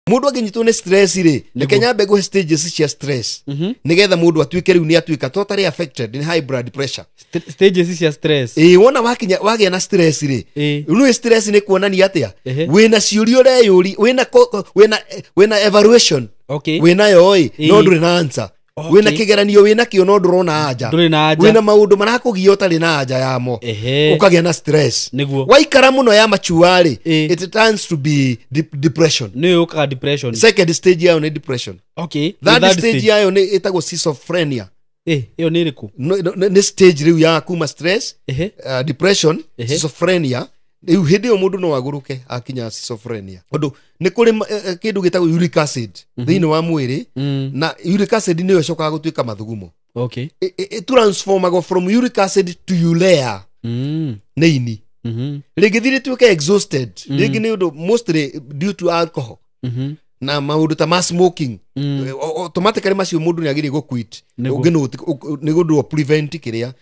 Mundu anginyitwo ni stress ri, reke nyambe nguhe stages cia stress nigetha mundu atuike riu ni atuika totally affected ni high blood pressure. Stages cia stress. Ĩĩ, wona wakinya wagĩa na stress rĩ, rĩu stress nĩ kuonania atĩa? Wĩna ciũria ũreyũri, wĩna wĩna evaluation, wĩnayo ĩ, no ndũrĩ na answer. Wĩna kĩgeranio wĩna kĩo no ndũrona anja. Ndũrĩ na anja. Wĩna maũndũ marakũgia ũtarĩ na anja yamo. Ũkagĩa na stress. Nĩguo. Waikara mũno ya machua rĩ, it turns to be depression. Nĩ yũkaga depression. Second stage yayo nĩ depression. Nĩ Third stage yayo nĩ ĩtagwo schizophrenia. Ĩyo nĩ ĩrĩkũ? Nĩ stage rĩu ya kuma stress, depression, schizophrenia. Rĩu hĩndĩ ĩyo mũndũ no agũrũke akinya schizophrenia. Tondũ nĩ kũrĩ kĩndũ gĩtagwo uric acid thĩinĩ wa mwĩrĩ, na uric acid nĩyo ĩcokaga gũtuĩka mathugumo. Ĩ transformagwo from uric acid to urea. Nĩ ini. Rĩngĩ thiĩ rĩtuĩke exhausted. Rĩngĩ nĩ ũndũ mostly due to alcohol. Na maũndũ ta ma smoking. Automatically macio mũndũ nĩ agĩrĩire gũ-quit. Nĩguo. Ũngĩ nĩ ũndũ wa prevent kĩrĩa,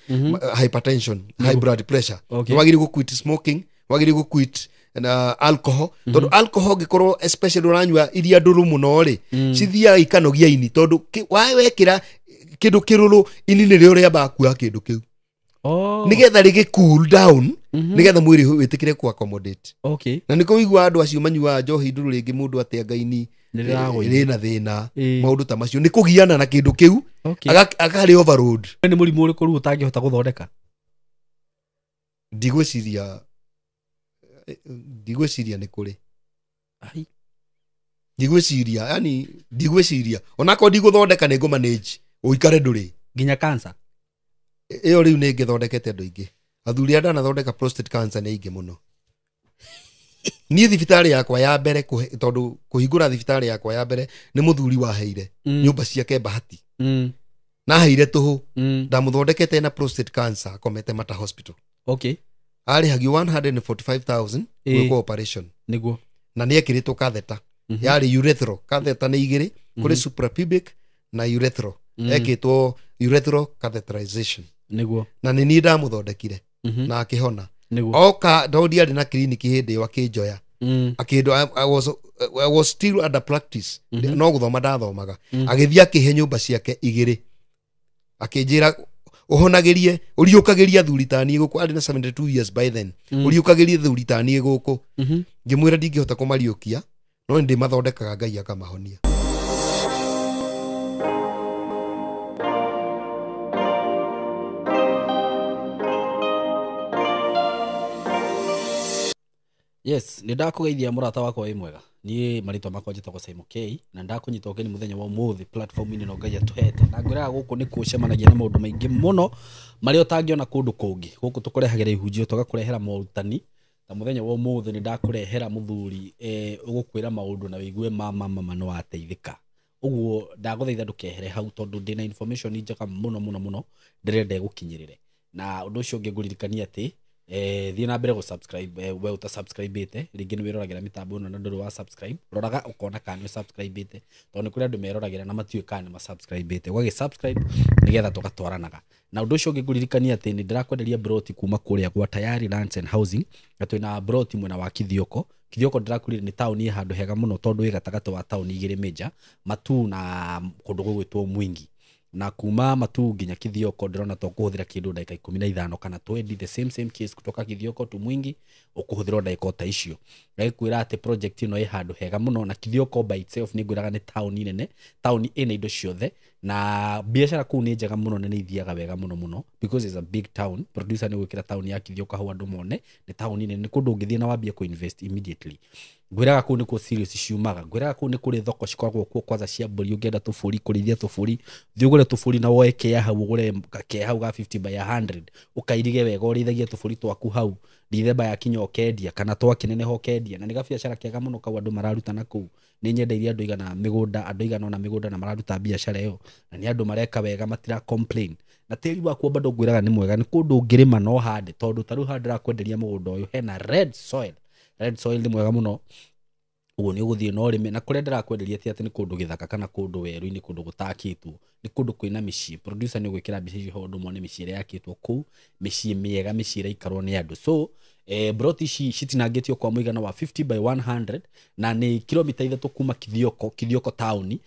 hypertension, high blood pressure. Nĩ wagĩrĩire gũ-quit smoking, wagĩrĩire gũ-quit na alcohol. Tondũ alcohol ũngĩkorwo especially ũranyua iria ndũrũ mũno rĩ, cithiaga ikanogia ini, tondũ wekĩra kĩndũ kĩrũrũ ini nĩrĩo rĩambaga kuoya kĩndũ kĩu. Nĩgetha rĩgĩ cool down, nĩgetha mwĩrĩ wĩtĩkĩre ku accommodate. Na nĩkĩo ũiguaga andũ acio manyuaga njohi ndũrũ rĩngĩ mũndũ atĩ anga ini Nĩ rĩragũithia. rĩna thĩna, maũndũ ta macio nĩ kũgiana na kĩndũ kĩu, akarĩ overload. Nĩ mũrimũ ũrĩkũ rĩu ũtangĩhota gũthondeka? Ndigwĩciria nĩ kũrĩ. Ai. Ndigwĩciria, yani ndigwĩciria onakorwo ndigũthondeka nĩ ngũ-manage ũikare ndũrĩ. Nginya cancer? Ĩyo rĩu nĩ ngĩthondekete andũ aingĩ. Athuri arĩa ndanathondeka prostate cancer nĩ aingĩ mũno. Niĩ thibitarĩ yakwa ya mbere tondũ kũhingũra thibitarĩ yakwa ya mbere nĩ mũthuri waheire nyũmba ciake Bahati. Na aheire tũhũ. Ndamũthondekete na prostate cancer akomete Mata Hospital. Arĩhagio 145,000 gwĩkwo operation. Na nĩ ekĩrĩtwo catheter. Yarĩ urethral. Catheter nĩ igĩrĩ, kũrĩ suprapubic na urethral. Ekĩtwo urethral catheterization. Na nĩ niĩ ndamũthondekire. Na akĩhona. Oka tondũ ndiarĩ na kiriniki hĩndĩ ĩyo akĩnjoya. Akĩndwo, I was still under practice. No gũthoma ndathomaga. Agĩthiĩ akĩhe nyũmba ciake igĩrĩ. Akĩnjĩra ũhonagĩrie, ũriũkagĩrie athuri ta niĩ gũkũ, arĩ na 72 years by then. Ũriũkagĩrie athuri ta niĩ gũkũ. Ngĩmwĩra ndingĩhota kũmariũkia, no nĩ ndĩmathondekaga Ngai akamahonia. Yes, nĩ ndakũgeithia mũrata wakwa wĩ mwega. Niĩ marĩtwa makwa njĩtagwo Simon K, na ndakũnyita ũgeni mũthenya wa ũmũthĩ platform-inĩ ĩno Ngai atũhete. Na ngwĩraga gũkũ nĩ kũcemanagia na maũndũ maingĩ mũno marĩa ũtangĩona kũndũ kũngĩ. Gũkũ tũkũrehagĩra ihunjio, tũgakũrehera morutani. Ta mũthenya wa ũmũthĩ nĩ ndakũrehera mũthuri, ũgũkwĩra maũndũ na wĩigue mama, mama nĩ wateithĩka. Ũguo ndagũthaitha ndũkehere hau tondũ ndĩna information njega mũno mũno mũno ndĩrenda ĩgũkinyĩrĩre. Na ũndũ ũcio ũngĩ ngũririkania atĩ, thiĩ na mbere gũ-subscribe, we ũta-subscribe-ĩte, rĩngĩ nĩ wĩroragĩra mĩtambo ĩno na ndũrĩ wa subscribe, roraga ũkona kana nĩ subscribe-ĩte, tondũ nĩ kũrĩ andũ meroragĩra na matiũĩ kana nĩ ma-subscribe-ĩte. Ũgagĩ-subscribe nĩgetha tũgatwaranaga. Na ũndũ ũcio ũngĩ ngũririkania atĩ nĩ ndĩrakwenderia broti kuma kũrĩa gwa Tayari Lands and Housing, na twĩna broti mwena wa Kithioko. Kithioko ndĩrakwĩrire nĩ taũni ĩ handũ hega mũno tondũ ĩ gatagatĩ wa taũni igĩrĩ major, Matuu na kũndũ gũgwĩtwo Mwingi. Na kuma Matuu nginya Kithioko ndĩrona to kũhũthĩra kĩndũ ndagĩka ikũmi na ithano kana 20, the same case kutoka Kithioko to Mwingi ũkũhũthĩra ndagĩka o ta icio. Ngagĩkwĩra atĩ project ĩno ĩ handũ hega mũno, na Kithioko by itself nĩ ngwĩraga nĩ taũni nene, taũni ĩna indo ciothe, na biacara kũu nĩ njega mũno na nĩ ithiaga wega mũno mũno because it's a big town. Producer nĩ gwĩkĩra taũni ya Kithioko hau andũ mone nĩ taũni nene, nĩ kũndũ ũngĩthiĩ na wambie kũ-invest immediately. Ngwĩraga kũu nĩkuo cereals ciumaga, ngwĩraga kũu nĩ kũrĩ thoko cikoragwo kuo kwanza cia mbũri, ũngĩenda tũbũri, kũrĩithia tũbũri, thiĩ ũgũre tũbũri na woe kea hau, ũgũre kea hau ga 50 by 100, ũkairige wega ũrĩithagie tũbũri twaku hau, Dithemba yakinya ũkendia kana twakĩneneha ũkendia, na nĩ gabiacara kega mũno kau andũ mararuta na kũu. Nĩ nyendeirie andũ igana mĩgũnda, andũ igana ona mĩgũnda na mararuta biacara ĩyo, na nĩ andũ mareka wega, matira complain. Na tĩri wakuo bado ngwĩraga nĩ mwega, nĩ kũndũ ũngĩrĩma no ũhande, tondũ ta rĩu haha ndĩrakwenderia mũgũnda ũyũ hena red soil. Red soil nĩ mwega mũno. Ũguo nĩ ũgũthiĩ na ũrĩme, na kũrĩa ndĩrakwenderia ti atĩ nĩ kũndũ gĩthaka kana kũndũ werũ-inĩ, kũndũ gũtakĩtwo, nĩ kũndũ kwĩna mĩciĩ. Producer nĩ ũgwĩkĩra mbica icio ho ũndũ muone mĩciĩ ĩrĩa yakĩtwo kũu, mĩciĩ mĩega, mĩciĩ ĩraikarwo nĩ andũ. So broti ici citinangĩtio kwa mũigana wa 50 by 100 na nĩ kilomita 3 kuma Kithioko taũni.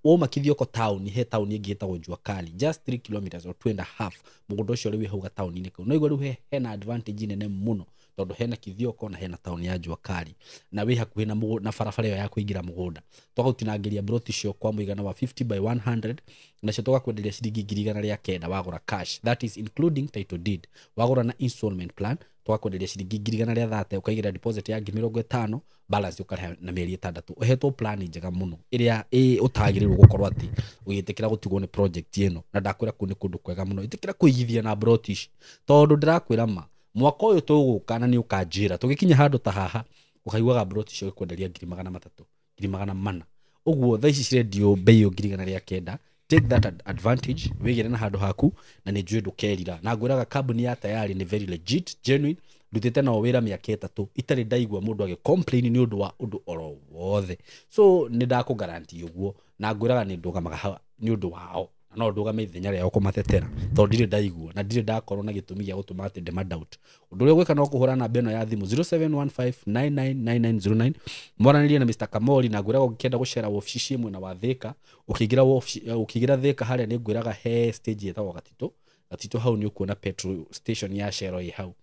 Wauma Kithioko taũni he taũni ĩngĩ ĩtagwo Jua Kali, just 3 kilometers or 2.5. Mũgũnda ũcio rĩu wĩ hau gataũni-inĩ kau. No igua rĩu hena advantage nene mũno tondũ hena Kithioko na hena taũni ya Jua Kali na wĩ hakuhĩ na barabara ĩyo ya kũingĩra mũgũnda. Twagũtinangĩria broti icio kwa mũigana wa 50 by 100 nacio tũgakwenderia ciringi 109,000 wagũra cash, that is including title deed. Wagũra na installment plan twakwenderia ciringi 130,000, ũkaigĩra deposit ya 50,000, balance ũkarĩha na mĩeri 6. Ũhetwo plan njega mũno ĩrĩa ũtagĩrĩirwo gũkorwo atĩ ũgĩtĩkĩra gũtigwo nĩ project ĩno, na ndakwĩra kũu nĩ kũndũ kwega mũno. Ĩtĩkĩra kũigithia na broti ici tondũ ndĩrakwĩra ma mwaka ũyũ tũgũka na nĩ ũkanjĩra tũgĩkinya handũ ta haha ũkaiguaga broti icio ũgĩkwenderia 300,000, 400,000. Ũguo thaa ici cirendio bei ĩyo 109,000. Take that advantage, wĩgĩre na handũ haku na nĩ njũĩ ndũkerira. Na ngwĩraga kambuni ya Tayari nĩ very legit, genuine. Ndutĩte nao wĩra mĩaka 3 itarĩ ndaigua mũndũ agĩ complain nĩ ũndũ wa ũndũ oro wothe. So nĩ ndakũ guarantee ũguo, na ngwĩraga nĩ ndũgamaga nĩ ũndũ wao na no ndũgame ithenya rĩao kũmatetera tondũ ndirĩ ndaigua na ndirĩ ndakorwo na gĩtũmi gĩa gũtũma atĩ ndĩma doubt. Ũndũ ũrĩa ũgwĩka no kũhũra namba ĩno ya thimũ 0715999909 mwaranĩrie na Mr. Kamori, na ngwĩraga ũngĩkenda gũcera wabici ciĩ mwena wa Thĩka, ũkĩingĩra Thĩka harĩa nĩ ngwĩraga he stage ĩtagwo Gatitũ. Gatitũ hau nĩ ũkuona petrol station ya Shell ĩ hau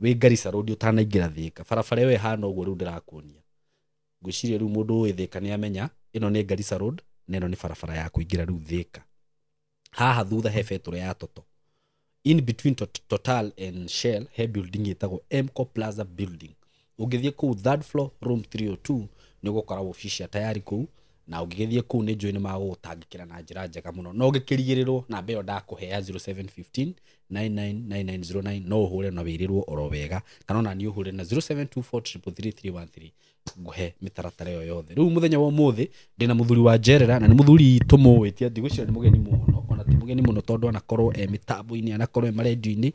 wĩ Garissa Road ũtanaingĩra Thĩka. Barabara ĩyo ĩhana ũguo rĩu ndĩrakuonia. Ngwĩciria rĩu mũndũ ũĩ Thĩka nĩ amenya ĩno nĩ Garissa Road na ĩno nĩ barabara ya kũingĩra rĩu Thĩka. Haha thutha he betũrũ ya Toto. In between Total and Shell he building ĩtagwo Mco Plaza building. Ũngĩthiĩ kũu third floor room 302 nĩ ũgũkora wabici cia Tayari kũu, na ũngĩgĩthiĩ kũu nĩ njũĩ nĩ magũgũtangĩkĩra na njĩra njega mũno. No ũgĩkĩrigĩrĩrwo namba ĩyo ndakũhe ya 0715 999909 no ũhũre na wĩrĩrwo oro wega, kana ona niĩ ũhũre na 0724333313 ngũhe mĩtaratara ĩyo yothe. Rĩu mũthenya wa ũmũthĩ ndĩna mũthuri wa Njerera, na nĩ mũthuri tũmũĩ, ti atĩ ngwĩciria nĩ mũgeni mũno, ona ti mũgeni mũno tondũ anakorwo e mĩtambo-inĩ, anakorwo e marendio-inĩ,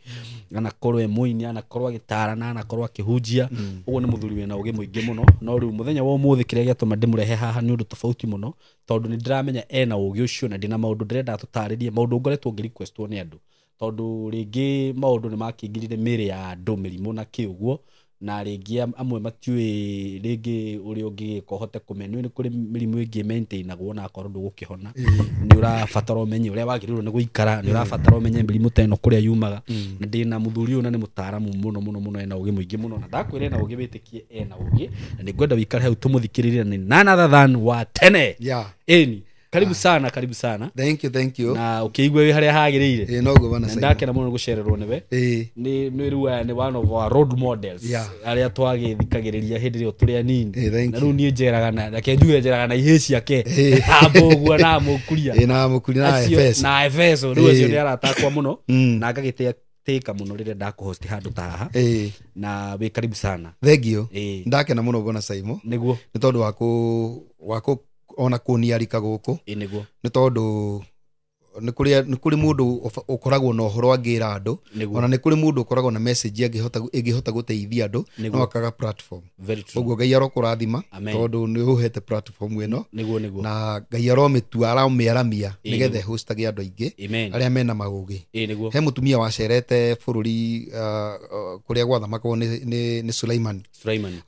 anakorwo e mũini, anakorwo agĩtarana, anakorwo akĩhunjia. Ũguo nĩ mũthuri wĩna ũgĩ mũingĩ mũno. No rĩu mũthenya wa ũmũthĩ kĩrĩa gĩatũma ndĩmũrehe haha nĩ ũndũ tofauti mũno, tondũ nĩ ndĩramenya ena ũgĩ ũcio na ndĩna maũndũ ndĩrenda tũtarĩrie, maũndũ ngoretwo ngĩ-requestwo nĩ andũ, tondũ rĩngĩ maũndũ nĩ makĩingĩrire mĩĩrĩ ya andũ, mĩrimũ na kĩ ũguo, na rĩngĩ amwe matiũĩ rĩngĩ ũrĩa ũngĩgĩka ũhote kũmenya. Nĩ kũrĩ mĩrimũ ĩngĩ maintainagwo na akorwo ndũgũkĩhona, nĩ ũrabatara ũmenye ũrĩa wagĩrĩirwo nĩ gũikara, nĩ ũrabatara ũmenye mĩrimũ ta ĩno kũrĩa yumaga. Na ndĩna mũthuri ũyũ na nĩ mũtaaramu mũno mũno mũno, ena ũgĩ mũingĩ mũno, na ndakwĩra ena ũgĩ wĩtĩkie ena ũgĩ, na nĩ ngwenda wĩikare hau tũmũthikĩrĩrie, na nĩ none other than wa tene. Ĩni, karibu sana, karibu sana. Thank you, thank you. Na ũkĩigua wĩ harĩa hagĩrĩire. Noguo bana. Na ndakena mũno gũcererwo nĩwe. Nĩ rĩu aya nĩ one of our role models arĩa twagĩthikagĩrĩria hĩndĩ ĩrĩa tũrĩ anini. Na rĩu niĩ njeraga na reke njuge njeraga na ihĩĩ ciake Mbũgua na Mũkuria. Na Mũkuria na Efeso. Na Efeso. Rĩu acio nĩ arata akwa mũno na ngagĩtĩka mũno rĩrĩa ndakũhost handũ ta haha. Na wĩ karibu sana. Thank you. Ndakena mũno bwana Saimo. Nĩguo. Nĩ tondũ wa ona kũniarika gũkũ. Nĩguo. Nĩ tondũ nĩ kũrĩ mũndũ ũkoragwo na ũhoro angĩra andũ, ona nĩ kũrĩ mũndũ ũkoragwo na message ĩngĩhota gũteithia andũ, no akaga platform. Ũguo Ngai arokũrathima tondũ nĩ ũhete platform ĩno. Nĩguo. Na Ngai aromĩtua, aromĩaramia nĩgetha ĩhostage andũ aingĩ arĩa mena maũgĩ. He mũtumia wacerete bũrũri kũrĩa gwathamakagwo nĩ Sulaiman.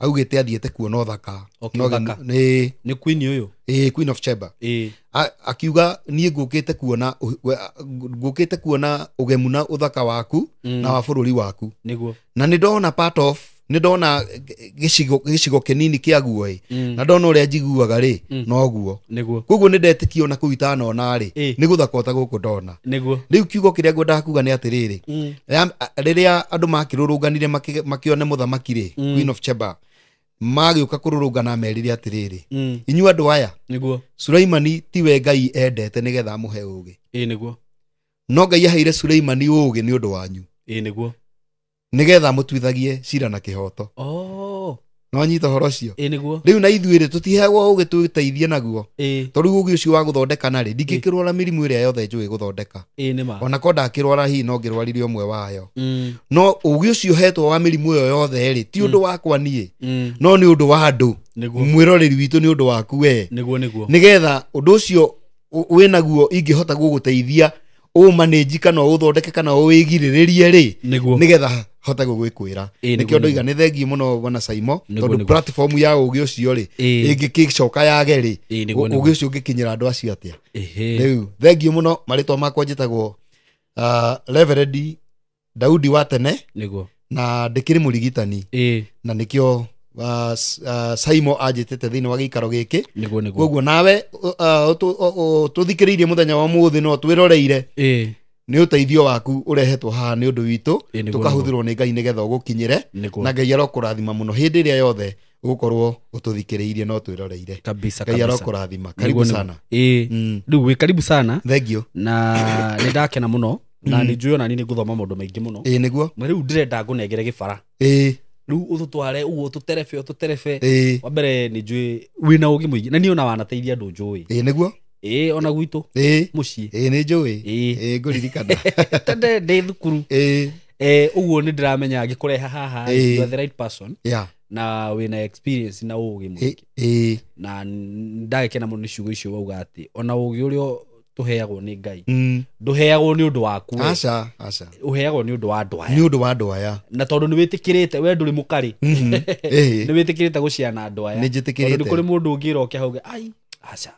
Augĩte athiĩte kuona ũthaka. Nĩ queen ũyũ? Queen of Sheba. Akiuga niĩ ngũkĩte kuona ũgemu na ũthaka waku na wa bũrũri waku. Nĩguo. Na nĩ ndona part of, nĩ ndona gĩcigo kĩnini kĩaguo na ndona ũrĩa njiguaga rĩ noguo. Nĩguo. Koguo nĩ ndetĩkia ona kũu itanona rĩ nĩ gũthaka ota gũkũ ndona. Nĩguo. Rĩu kiugo kĩrĩa ngwendaga kuga nĩ atĩrĩrĩ, rĩrĩa andũ makĩrũrũnganire makĩone mũthamaki rĩ, Queen of Sheba, magĩũka kũrũrũngana merire atĩrĩrĩ, inyuĩ andũ aya, Nĩguo. Sulaimani tiwe Ngai endete nĩgetha amũhe ũgĩ. Nĩguo. No Ngai aheire Sulaimani ũgĩ nĩ ũndũ wanyu. Nĩguo. Nĩgetha amũtuithagie cira na kĩhoto. No nyita ũhoro ũcio. Ĩ nĩguo. Rĩu na ithuĩ rĩ, tũtiheagwo ũgĩ twĩteithie naguo. Ĩ. Tondũ rĩu ũgĩ ũcio wa gũthondekana rĩ, ndingĩkĩrwara mĩrimũ ĩrĩa yothe njũĩ gũthondeka. Ĩ nĩ ma. Ona ko ndakĩrwara hihi no ngĩrwarire ũmwe wayo. Mm. No ũgĩ ũcio hetwo wa mĩrimũ ĩyo yothe rĩ, ti ũndũ wakwa niĩ, Mm. no nĩ ũndũ wa andũ. Nĩguo. Mwĩroreri witũ nĩ ũndũ waku we. Nĩguo nĩguo. Nĩgetha ũndũ ũcio wĩnaguo ingĩhota gũgũteithia ũmanĩnji kana ũthondeke kana ũwĩgirĩrĩrie rĩ, Nĩguo. nĩgetha hote gũgwĩkwĩra. Ĩ, nĩguo, Nĩkĩo ndoiga nĩ thengiũ mũno bwana Saimo, Nĩguo, tondũ nĩguo. platform ya ũgĩ ũcio rĩ, Ĩ. ĩngĩkĩcoka yage rĩ, Ĩ, nĩguo, nĩguo. ũgĩ ũcio ũngĩkinyĩra andũ acio atĩa? Ĩhĩ. Rĩu thengiũ mũno, marĩtwa makwa njĩtagwo Reverend Daudi wa tene. Nĩguo. Na ndĩkĩrĩ mũrigitani. Ĩ. Na nĩkĩo Saimo anjĩtĩte thĩinĩ wa gĩikaro gĩkĩ. Nĩguo nĩguo. Koguo nawe tũthikĩrĩirie mũthenya wa mũthĩ no twĩroreire, Ĩ. nĩ ũteithio waku ũrehetwo haha nĩ ũndũ witũ, Ĩ, nĩguo, tũkahũthĩrwo nĩ Ngai nĩgetha ũgũkinyĩre. Nĩguo. Na Ngai arokũrathima mũno hĩndĩ ĩrĩa yothe ũgũkorwo ũtũthikĩrĩirie no twĩroreire. Kabisa Ngai kabisa. arokũrathima. Karibu Nĩguo, nĩguo. sana. Ĩ. Mm. Rĩu wĩ karibu sana. Thank you. Na nĩ ndakena mũno na nĩ njũĩ ona niĩ nĩ ngũthoma maũndũ maingĩ mũno. Ĩ nĩguo. Na rĩu ndĩrenda ngũnengere gĩbara. Ĩ. Rĩu ũtũtware ũguo ũtũterebe ũtũterebe. Ĩ. Wa mbere nĩ njũĩ wĩna ũgĩ mũingĩ na niĩ ona wanateithia andũ njũĩ. Ĩ nĩguo. Ĩ ona gwitũ Ĩ. mũciĩ. Ĩ nĩ njũĩ. Ĩ. Ĩ ngũririkana. Tene ndĩ thukuru. Ĩ. Ũguo nĩ ndĩramenya ngĩkũreha haha Ĩ. you are the right person. Yeah. Na wĩna experience na ũgĩ Ĩ. mũingĩ. Ĩ. Na ndagĩkena mũno nĩ ciugo icio wauga atĩ ona ũgĩ ũrĩa tũheagwo nĩ Ngai Mm. ndũheagwo nĩ ũndũ waku we. Aca, aca. Ũheagwo nĩ ũndũ wa andũ aya. Nĩ ũndũ wa andũ aya. Na tondũ nĩ wĩtĩkĩrĩte we ndũrĩ mũkarĩ. Mhm. Ĩ. Nĩ wĩtĩkĩrĩte gũciana andũ aya. Nĩ njĩtĩkĩrĩte. Tondũ nĩ kũrĩ mũndũ ũngĩ roke hau ai aca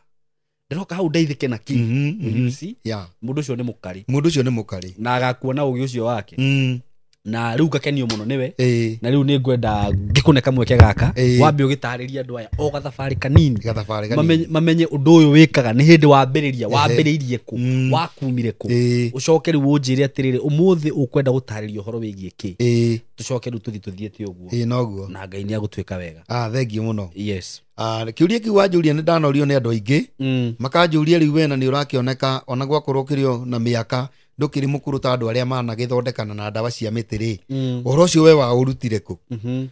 ndĩroka hau ndeithĩke na kĩ. Mhm, mhm. You see? Yeah. Mũndũ ũcio nĩ mũkarĩ. Mũndũ ũcio nĩ mũkarĩ. Na agakuona ũgĩ ũcio wake. Mm. Na rĩu ngakenio mũno nĩwe. Ĩ. Na rĩu nĩ ngwenda ngĩkũne kamweke gaka. Ĩ. Wambe ũgĩtarĩria andũ aya o gathabarĩ kanini. Gathabarĩ kanini. Mamenye ũndũ ũyũ wĩkaga nĩ hĩndĩ wambĩrĩria, wambĩrĩirie kũ, Mm. wakumire kũ. Ĩ. Ũcoke rĩu ũnjĩre atĩrĩrĩ ũmũthĩ ũkwenda gũtarĩria ũhoro wĩgiĩ kĩ. Ĩ. Tũcoke rĩu tũthiĩ tũthiĩte ũguo. Ĩ noguo. Na Ngai nĩ agũtuĩka wega. Ah, thengiũ mũno. Yes. Kĩũria kĩu wanjũria nĩ ndanorio nĩ andũ aingĩ. Mm. Makanjũria rĩu wena nĩ ũrakĩoneka ona gwakorwo ũkĩrĩ o na mĩaka ndũkĩrĩ mũkũrũ ta andũ arĩa managĩthondekana na ndawa cia mĩtĩ rĩ. Mm. Ũhoro ũcio we waũrutire kũ? Mhm.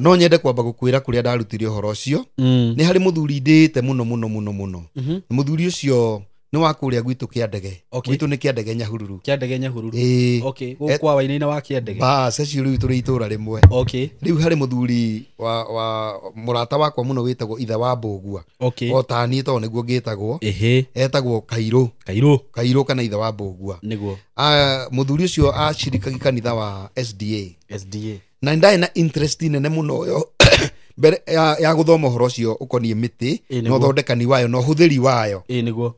No nyende kwamba gũkwĩra kũrĩa ndarutire ũhoro ũcio. Mm. Nĩ harĩ mũthuri ndĩĩte mũno mũno mũno mũno. Mhm. Mũthuri ũcio nĩ wa kũrĩa gwitũ Kĩandege. Okay. Gwitũ nĩ Kĩandege Nyahururu. Kĩandege Nyahururu. Ĩĩ. Okay. Gũkũ kwa Wainaina wa Kĩandege. Bas, acio rĩu tũrĩ itũra rĩmwe. Okay. Rĩu harĩ mũthuri wa mũrata wakwa mũno wĩtagwo ithe wa Mbũgua. Okay. O ta niĩ tondũ nĩguo ngĩtagwo. Ĩhĩ. Etagwo Kairũ. Kairũ. Kairũ kana ithe wa Mbũgua. Nĩguo. Mũthuri ũcio acirikagi kanitha wa SDA. SDA. Na ndarĩ na interest nene mũno yo mbere ya gũthoma ũhoro ũcio ũkoniĩ mĩtĩ Ĩ, na nĩguo. ũthondekani wayo na ũhũthĩri wayo. Ĩ nĩguo.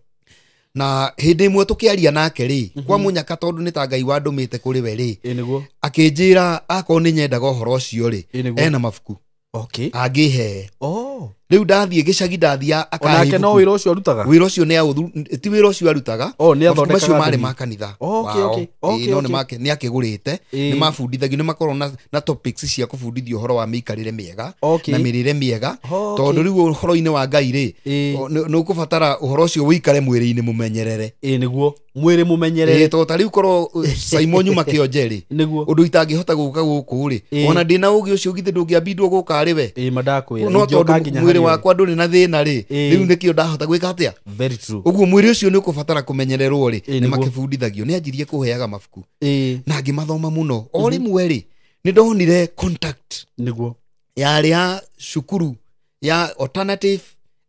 Na hĩndĩ ĩmwe tũkĩaria nake rĩ, kwa mũnyaka tondũ nĩ ta Ngai wandũmĩte kũrĩ we rĩ, Ĩ nĩguo. akĩnjĩra akorwo nĩ nyendaga ũhoro ũcio rĩ, Ĩ nĩguo. ena mabuku Okay. angĩhe. Oh. Rĩu ndathiĩ gĩcagi ndathiĩ akahe Onake no ibuku. wĩra ũcio arutaga. Wĩra ũcio nĩ aũthu, ti wĩra ũcio arutaga. Oh, nĩ Mabuku macio athondekaga marĩ andũ. ma kanitha Okay, wao. okay, okay, Ĩĩ, no okay. nĩ akĩgũrĩte. Ĩĩ. Nĩ mabundithagio, nĩ makoragwo na topics cia kũbundithio ũhoro wa mĩikarĩre mĩega Okay. na mĩrĩre mĩega. Okay. Tondũ rĩu ũhoro-inĩ wa Ngai rĩ, Ĩĩ. nĩ ũkũbatara ũhoro ũcio ũikare mwĩrĩ-inĩ mũmenyerere. Ĩ nĩguo. Mwĩrĩ Ĩĩ, mũmenyerere. tondũ ta rĩu korwo Simon nyuma kĩonje rĩ, Nĩguo. ũndũ itangĩhota gũka gũkũ rĩ, Ĩĩ. ona ndĩna ũgĩ ũcio githĩ ndũngĩambindwo gũka arĩ we. Ĩ mandakwĩra. No Ingĩoka tondũ nginya mwĩrĩ harĩ we. wakwa ndũrĩ na thĩna rĩ, Ĩĩ. rĩu nĩkĩo ndahota gwĩka atĩa. Very true. Ũguo mwĩrĩ ũcio nĩ ũkũbatara kũmenyererwo rĩ, Ĩĩ, nĩ nĩguo. makĩbundithagio. Nĩ anjirie kũheaga mabuku Ĩ na ngĩmathoma mũno. O rĩmwe rĩ, nĩ ndonire contact nĩguo. yarĩ ya cukuru ya Alternative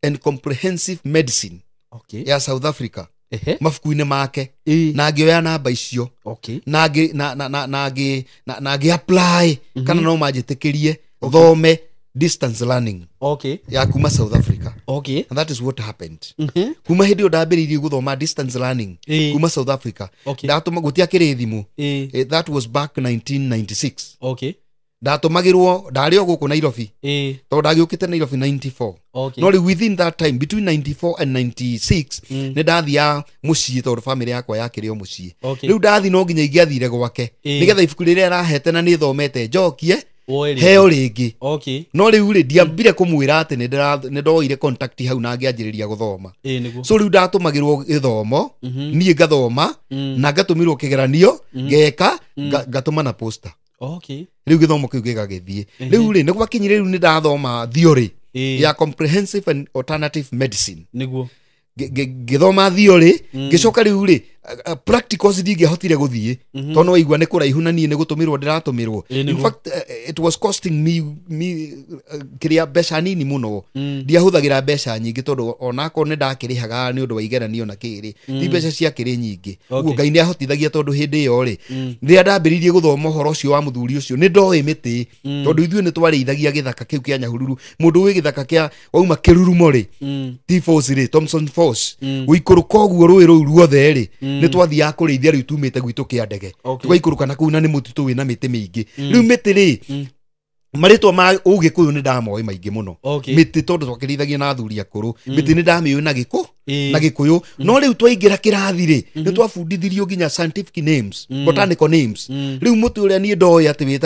and Comprehensive Medicine Okay. ya South Africa Ehe. mabuku-inĩ make. Ĩ. Na ngĩoya namba icio. Okay. Na ngĩ na na na na ngĩ na ngĩ apply kana no manjĩtĩkĩrie thome distance learning Okay. ya kuma South Africa. Okay. And that is what happened. Mhm. Kuma hĩndĩ ĩyo ndambĩrĩirie gũthoma distance learning Ĩ. kuma South Africa. Okay. Ndatũma gũtiakĩrĩ thimũ. Ĩ. That was back 1996. Okay. Ndatũmagĩrwo ndarĩ o gũkũ Nairobi. Ĩ. Tondũ ndagĩũkĩte Nairobi 94. Okay. No rĩu within that time between 94 and 96 Mm. nĩ ndathiaga mũciĩ tondũ famĩlĩ yakwa yakĩrĩ o mũciĩ. Okay. Rĩu ndathi no nginya ingĩathire gwake Ĩ. nĩgetha ibuku rĩrĩa arahete na nĩ thomete njokie Woe rĩngĩ. heo rĩngĩ. Okay. No rĩu rĩ ndiambire kũmwĩra atĩ nĩ ndoire contact hau na ngĩanjĩrĩria gũthoma. Ĩ nĩguo. So rĩu ndatũmagĩrwo gĩthomo, Mhm. niĩ ngathoma Mm. na ngatũmĩrwo kĩgeranio ngeka ngatũma na posta. Okay. Rĩu gĩthomo kĩu gĩgagĩthiĩ. Rĩu rĩ, nĩ gwakinyire rĩu nĩ ndathoma theory ya comprehensive and alternative medicine. Nĩguo. Ngĩthoma theory, ngĩcoka rĩu rĩ, practicals ndingĩahotire gũthiĩ tondũ nĩ waigua nĩ kũraihu na niĩ nĩ gũtũmĩrwo ndĩratũmĩrwo. Ĩĩ, In nĩguo. fact, it was costing me kĩrĩa mbeca nini mũno. Ndiahũthagĩra mbeca nyingĩ tondũ onakorwo nĩ ndakĩrĩhaga nĩ ũndũ wa igeranio na kĩrĩ, ti mbeca ciakĩrĩ nyingĩ. Ũguo Ngai nĩ ahotithagia tondũ hĩndĩ ĩyo rĩ, rĩrĩa ndambĩrĩirie gũthoma ũhoro ũcio wa mũthuri ũcio, nĩ ndoĩ mĩtĩ tondũ ithuĩ nĩ twarĩithagia gĩthaka kĩu kĩa Nyahururu. Mũndũ wĩ gĩthaka kĩa wauma kĩrurumo rĩ, T Falls rĩ, Thompson Falls, gũikũrũka ũguo rũĩ rũu ruothe rĩ, nĩ twathiaga kũrĩithia rĩu tumĩte gwitũ kĩa ndege. Tũgaikũrũka na kũu na nĩ mũtitũ wĩna mĩtĩ mĩingĩ. Rĩu mĩtĩ rĩ, marĩtwa ma ũgĩkũyũ nĩ ndamoĩ maingĩ mũno. Mĩtĩ tondũ twakĩrĩithagia na athuri akũrũ, mĩtĩ nĩ ndamĩũĩ na gĩkũ na gĩkũyũ. No rĩu twaingĩra kĩrathi rĩ, nĩ twabundithirio nginya scientific names, botanical names. Rĩu mũtĩ ũrĩa niĩ ndoĩ atĩ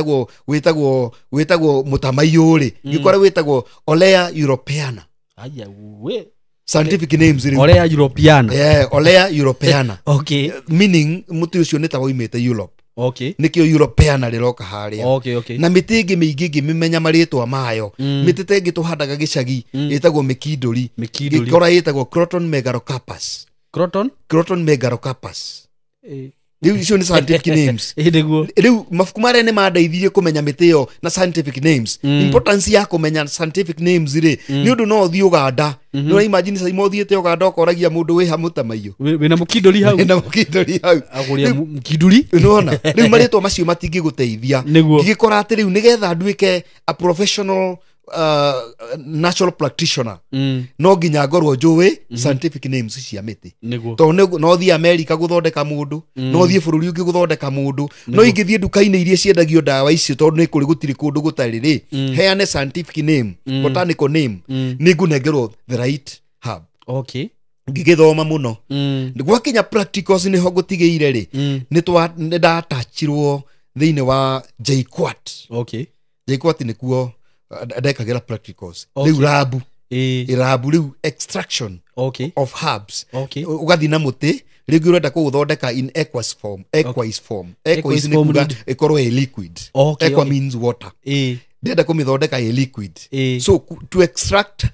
wĩtagwo mũtamaiyũ rĩ, ngĩkora wĩtagwo Olea europeana. Aya we. Scientific names rĩu. Olea europeana. Yeah, Olea europeana. Okay. Meaning mũtĩ ũcio nĩ ta woimĩte Europe. Nĩkĩo europeana rĩroka harĩa. Okay. Na mĩtĩ ĩngĩ mĩingĩ ngĩmĩmenya marĩtwa mayo. Mĩtĩ ta ĩngĩ tũhandaga gĩcagi ĩtagwo mĩkindũri. Mĩkindũri. Ngĩkora ĩtagwo Croton megalocarpus. Croton? Croton megalocarpus. Rĩu icio nĩ scientific names. Ĩĩ, nĩguo. Rĩu mabuku marĩa nĩ mandeithirie kũmenya mĩtĩ ĩyo na scientific names. Importance ya kũmenya scientific names rĩ, nĩ ũndũ no ũthiĩ Ũganda. Nĩ ũra imagine Saimo ũthiĩte Ũganda ũkoragia mũndũ wĩ ha mũtamaiyũ. Wĩna mũkindũri hau. Wĩna mũkindũri hau. Agũria mũkindũri. Nĩwona rĩu marĩtwa macio matingĩgũteithia. Nĩguo. Ngĩgĩkora atĩ rĩu nĩgetha nduĩke a professional natural practitioner, no nginya ngorwo njũĩ scientific names cia mĩtĩ. Nĩguo. Tondũ no thiĩ America gũthondeka mũndũ, no thiĩ bũrũri ũngĩ gũthondeka mũndũ, no ingĩthiĩ nduka-inĩ iria ciendagio ndawa icio tondũ nĩ kũrĩ gũtirĩ kũndũ gũtarĩ rĩ, heane scientific name, botanical name, nĩ ngũnengerwo the right herb. Okay. Ngĩgĩthoma mũno. Gwakinya practicals nĩho ngũtigĩire rĩ, nĩ ndatachirwo thĩinĩ wa JKUAT. Okay. JKUAT nĩkuo ndekagĩra practicals. Okay. Rĩu rabu. Ĩĩ. Rabu rĩu extraction Okay. of herbs. Okay. Ũgathiĩ na mũtĩ rĩngĩ ũrenda kũũthondeka in aqueous form. Aqueous form. Aqueous Aqueous nĩ form kuga nĩ- ĩkorwo ĩ liquid. Okay, Aqua okay. means water. Ĩĩ. Ndĩrenda kũmĩthondeka ĩ liquid. Ĩĩ. So to extract,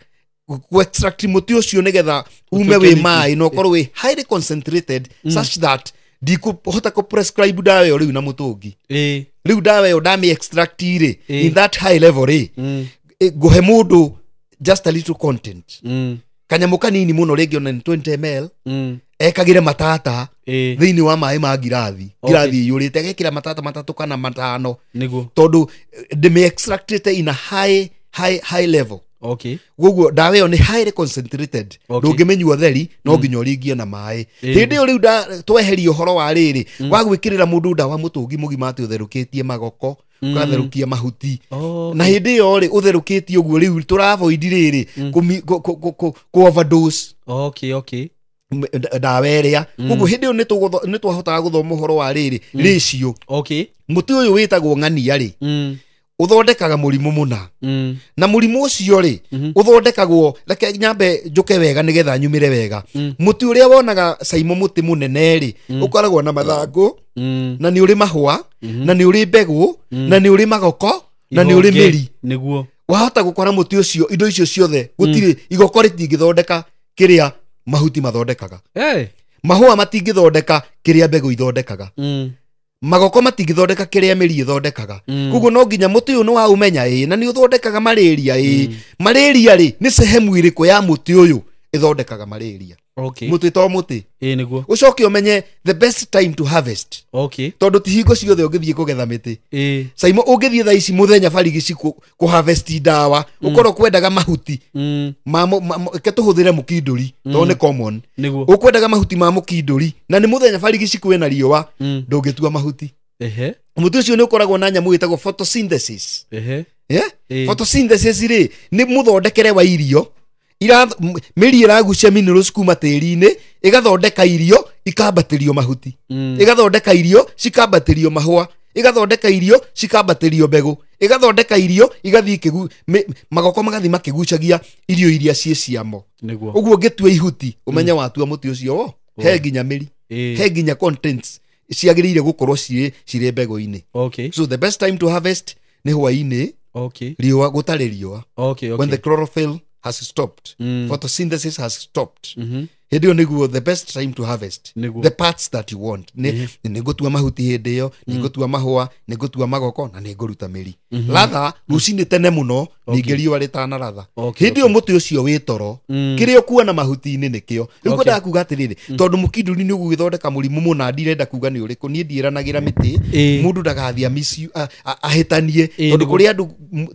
ku extract mũtĩ ũcio nĩgetha ume Ũtuĩke wĩ liquid. maĩ na ũkorwo wĩ highly concentrated such that ndikũhota kũ prescribe ndawa ĩyo rĩu na mũtũngi. Ĩĩ. Rĩu ndawa ĩyo ndamĩ extract rĩ, Ĩĩ. in that high level rĩ, ngũhe mũndũ just a little content, kanyamũ kanini mũno, rĩngĩ ona nĩ 20 ml, ekagĩre matata Ĩĩ. thĩinĩ wa maĩ ma ngirathi. Okay. Ngirathi ĩiyũrĩte agekĩra matata matatũ kana matano. Nĩguo. Tondũ ndĩmĩ extractĩte in a high, high, high level. Okay. Koguo ndawa ĩyo nĩ highly concentrated. Okay. Ndũngĩmĩnyua theri, no nginya ũringie na maĩ. Ĩĩ. Hĩndĩ ĩyo rĩu tweheria ũhoro wa rĩrĩ wa gwĩkĩrĩra mũndũ ndawa mũtũngi mũgima atĩ ũtherũkĩtie magoko, ũgatherũkia mahuti. Oh. Na hĩndĩ ĩyo rĩ, ũtherũkĩtie ũguo rĩu tũravoid rĩrĩ kũ overdose Okay, okay. ndawa ĩrĩa. Koguo hĩndĩ ĩyo nĩ twahotaga gũthoma ũhoro wa rĩrĩ ratio. Okay. Mũtĩ ũyũ wĩtagwo ng'ania rĩ, ũthondekaga mũrimũ mũna. Na mũrimũ ũcio rĩ, ũthondekagwo, reke nyambe njũke wega nĩgetha nyumĩre wega. Mũtĩ ũrĩa wonaga Saimo, mũtĩ mũnene rĩ, ũkoragwo na mathangũ, na nĩ ũrĩ mahũa, na nĩ ũrĩ mbegũ, na nĩ ũrĩ magoko, na nĩ ũrĩ Ihonge. mĩri. Nĩguo. Wahota gũkora mũtĩ ũcio indo icio ciothe gũtirĩ. Igoko rĩtingĩthondeka kĩrĩa mahuti mathondekaga. Hey. Mahũa matingĩthondeka kĩrĩa mbegũ ithondekaga. Magoko matingĩthondeka kĩrĩa mĩri ĩthondekaga. Koguo no nginya mũtĩ ũyũ nĩ waũmenya ĩĩ, na nĩ ũthondekaga malaria ĩĩ. Malaria rĩ, nĩ sehemu ĩrĩkũ ya mũtĩ ũyũ ĩthondekaga malaria? Okay. Mũtĩ to mũtĩ. Ĩĩ, nĩguo. Ũcoke ũmenye the best time to harvest. Okay. Tondũ ti hingo ciothe ũngĩthiĩ kũgetha mĩtĩ. Ĩĩ. Saimo, ũngĩthiĩ thaa ici mũthenya barigici kũ harvest ndawa, ũkorwo kwendaga mahuti ma reke tũhũthĩre mũkindũri tondũ nĩ common. Nĩguo. Ũkwendaga mahuti ma mũkindũri na nĩ mũthenya barigici kwĩna riũa, ndũngĩtua mahuti. Ehe. Mũtĩ ũcio nĩ ũkoragwo na nyamũ ĩtagwo photosynthesis. Ehe. Yeah? Ĩĩ. Photosynthesis rĩ, nĩ mũthondekere wa irio. Mĩri ĩragucia minerals kuma tĩri-inĩ, ĩgathondeka irio ikambatĩrio mahuti, ĩgathondeka irio cikambatĩrio mahũa, ĩgathondeka irio cikambatĩrio mbegũ, ĩgathondeka irio igathiĩ magoko magathiĩ makĩgucagia irio iria ciĩ ciamo. Nĩguo. Ũguo ũngĩtua ihuti ũmenye watua mũtĩ ũcio wo he nginya mĩri, Ĩĩ. he nginya contents Ciagĩrĩire gũkorwo cirĩ mbegũ-inĩ. Okay. So the best time to harvest nĩ hwaĩ-inĩ. Okay. Riũa gũtarĩ riũa. Okay. When the chlorophyll has stopped, photosynthesis has stopped, hĩndĩ ĩyo nĩguo the best time to harvest Nĩguo. the parts that you want. Nĩ ngũtua mahuti hĩndĩ ĩyo, nĩ ngũtua mahũa, nĩ ngũtua magoko na nĩ ngũruta mĩri. Latha rũcinĩ tene mũno, ningĩ riũa rĩtanaratha. Okay, Hĩndĩ ĩyo mũtĩ ũcio wĩ toro, kĩrĩa ũkuona mahuti-inĩ nĩkĩo rĩu. Ngwendaga kuga atĩrĩrĩ, tondũ mũkinduri nĩ ũgũgĩthondeka mũrimũ mũna, ndirenda kuga nĩ ũrĩkũ, niĩ ndiĩranagĩra mĩtĩ. Mũndũ ndagathiĩ ahĩtanie, tondũ kũrĩ andũ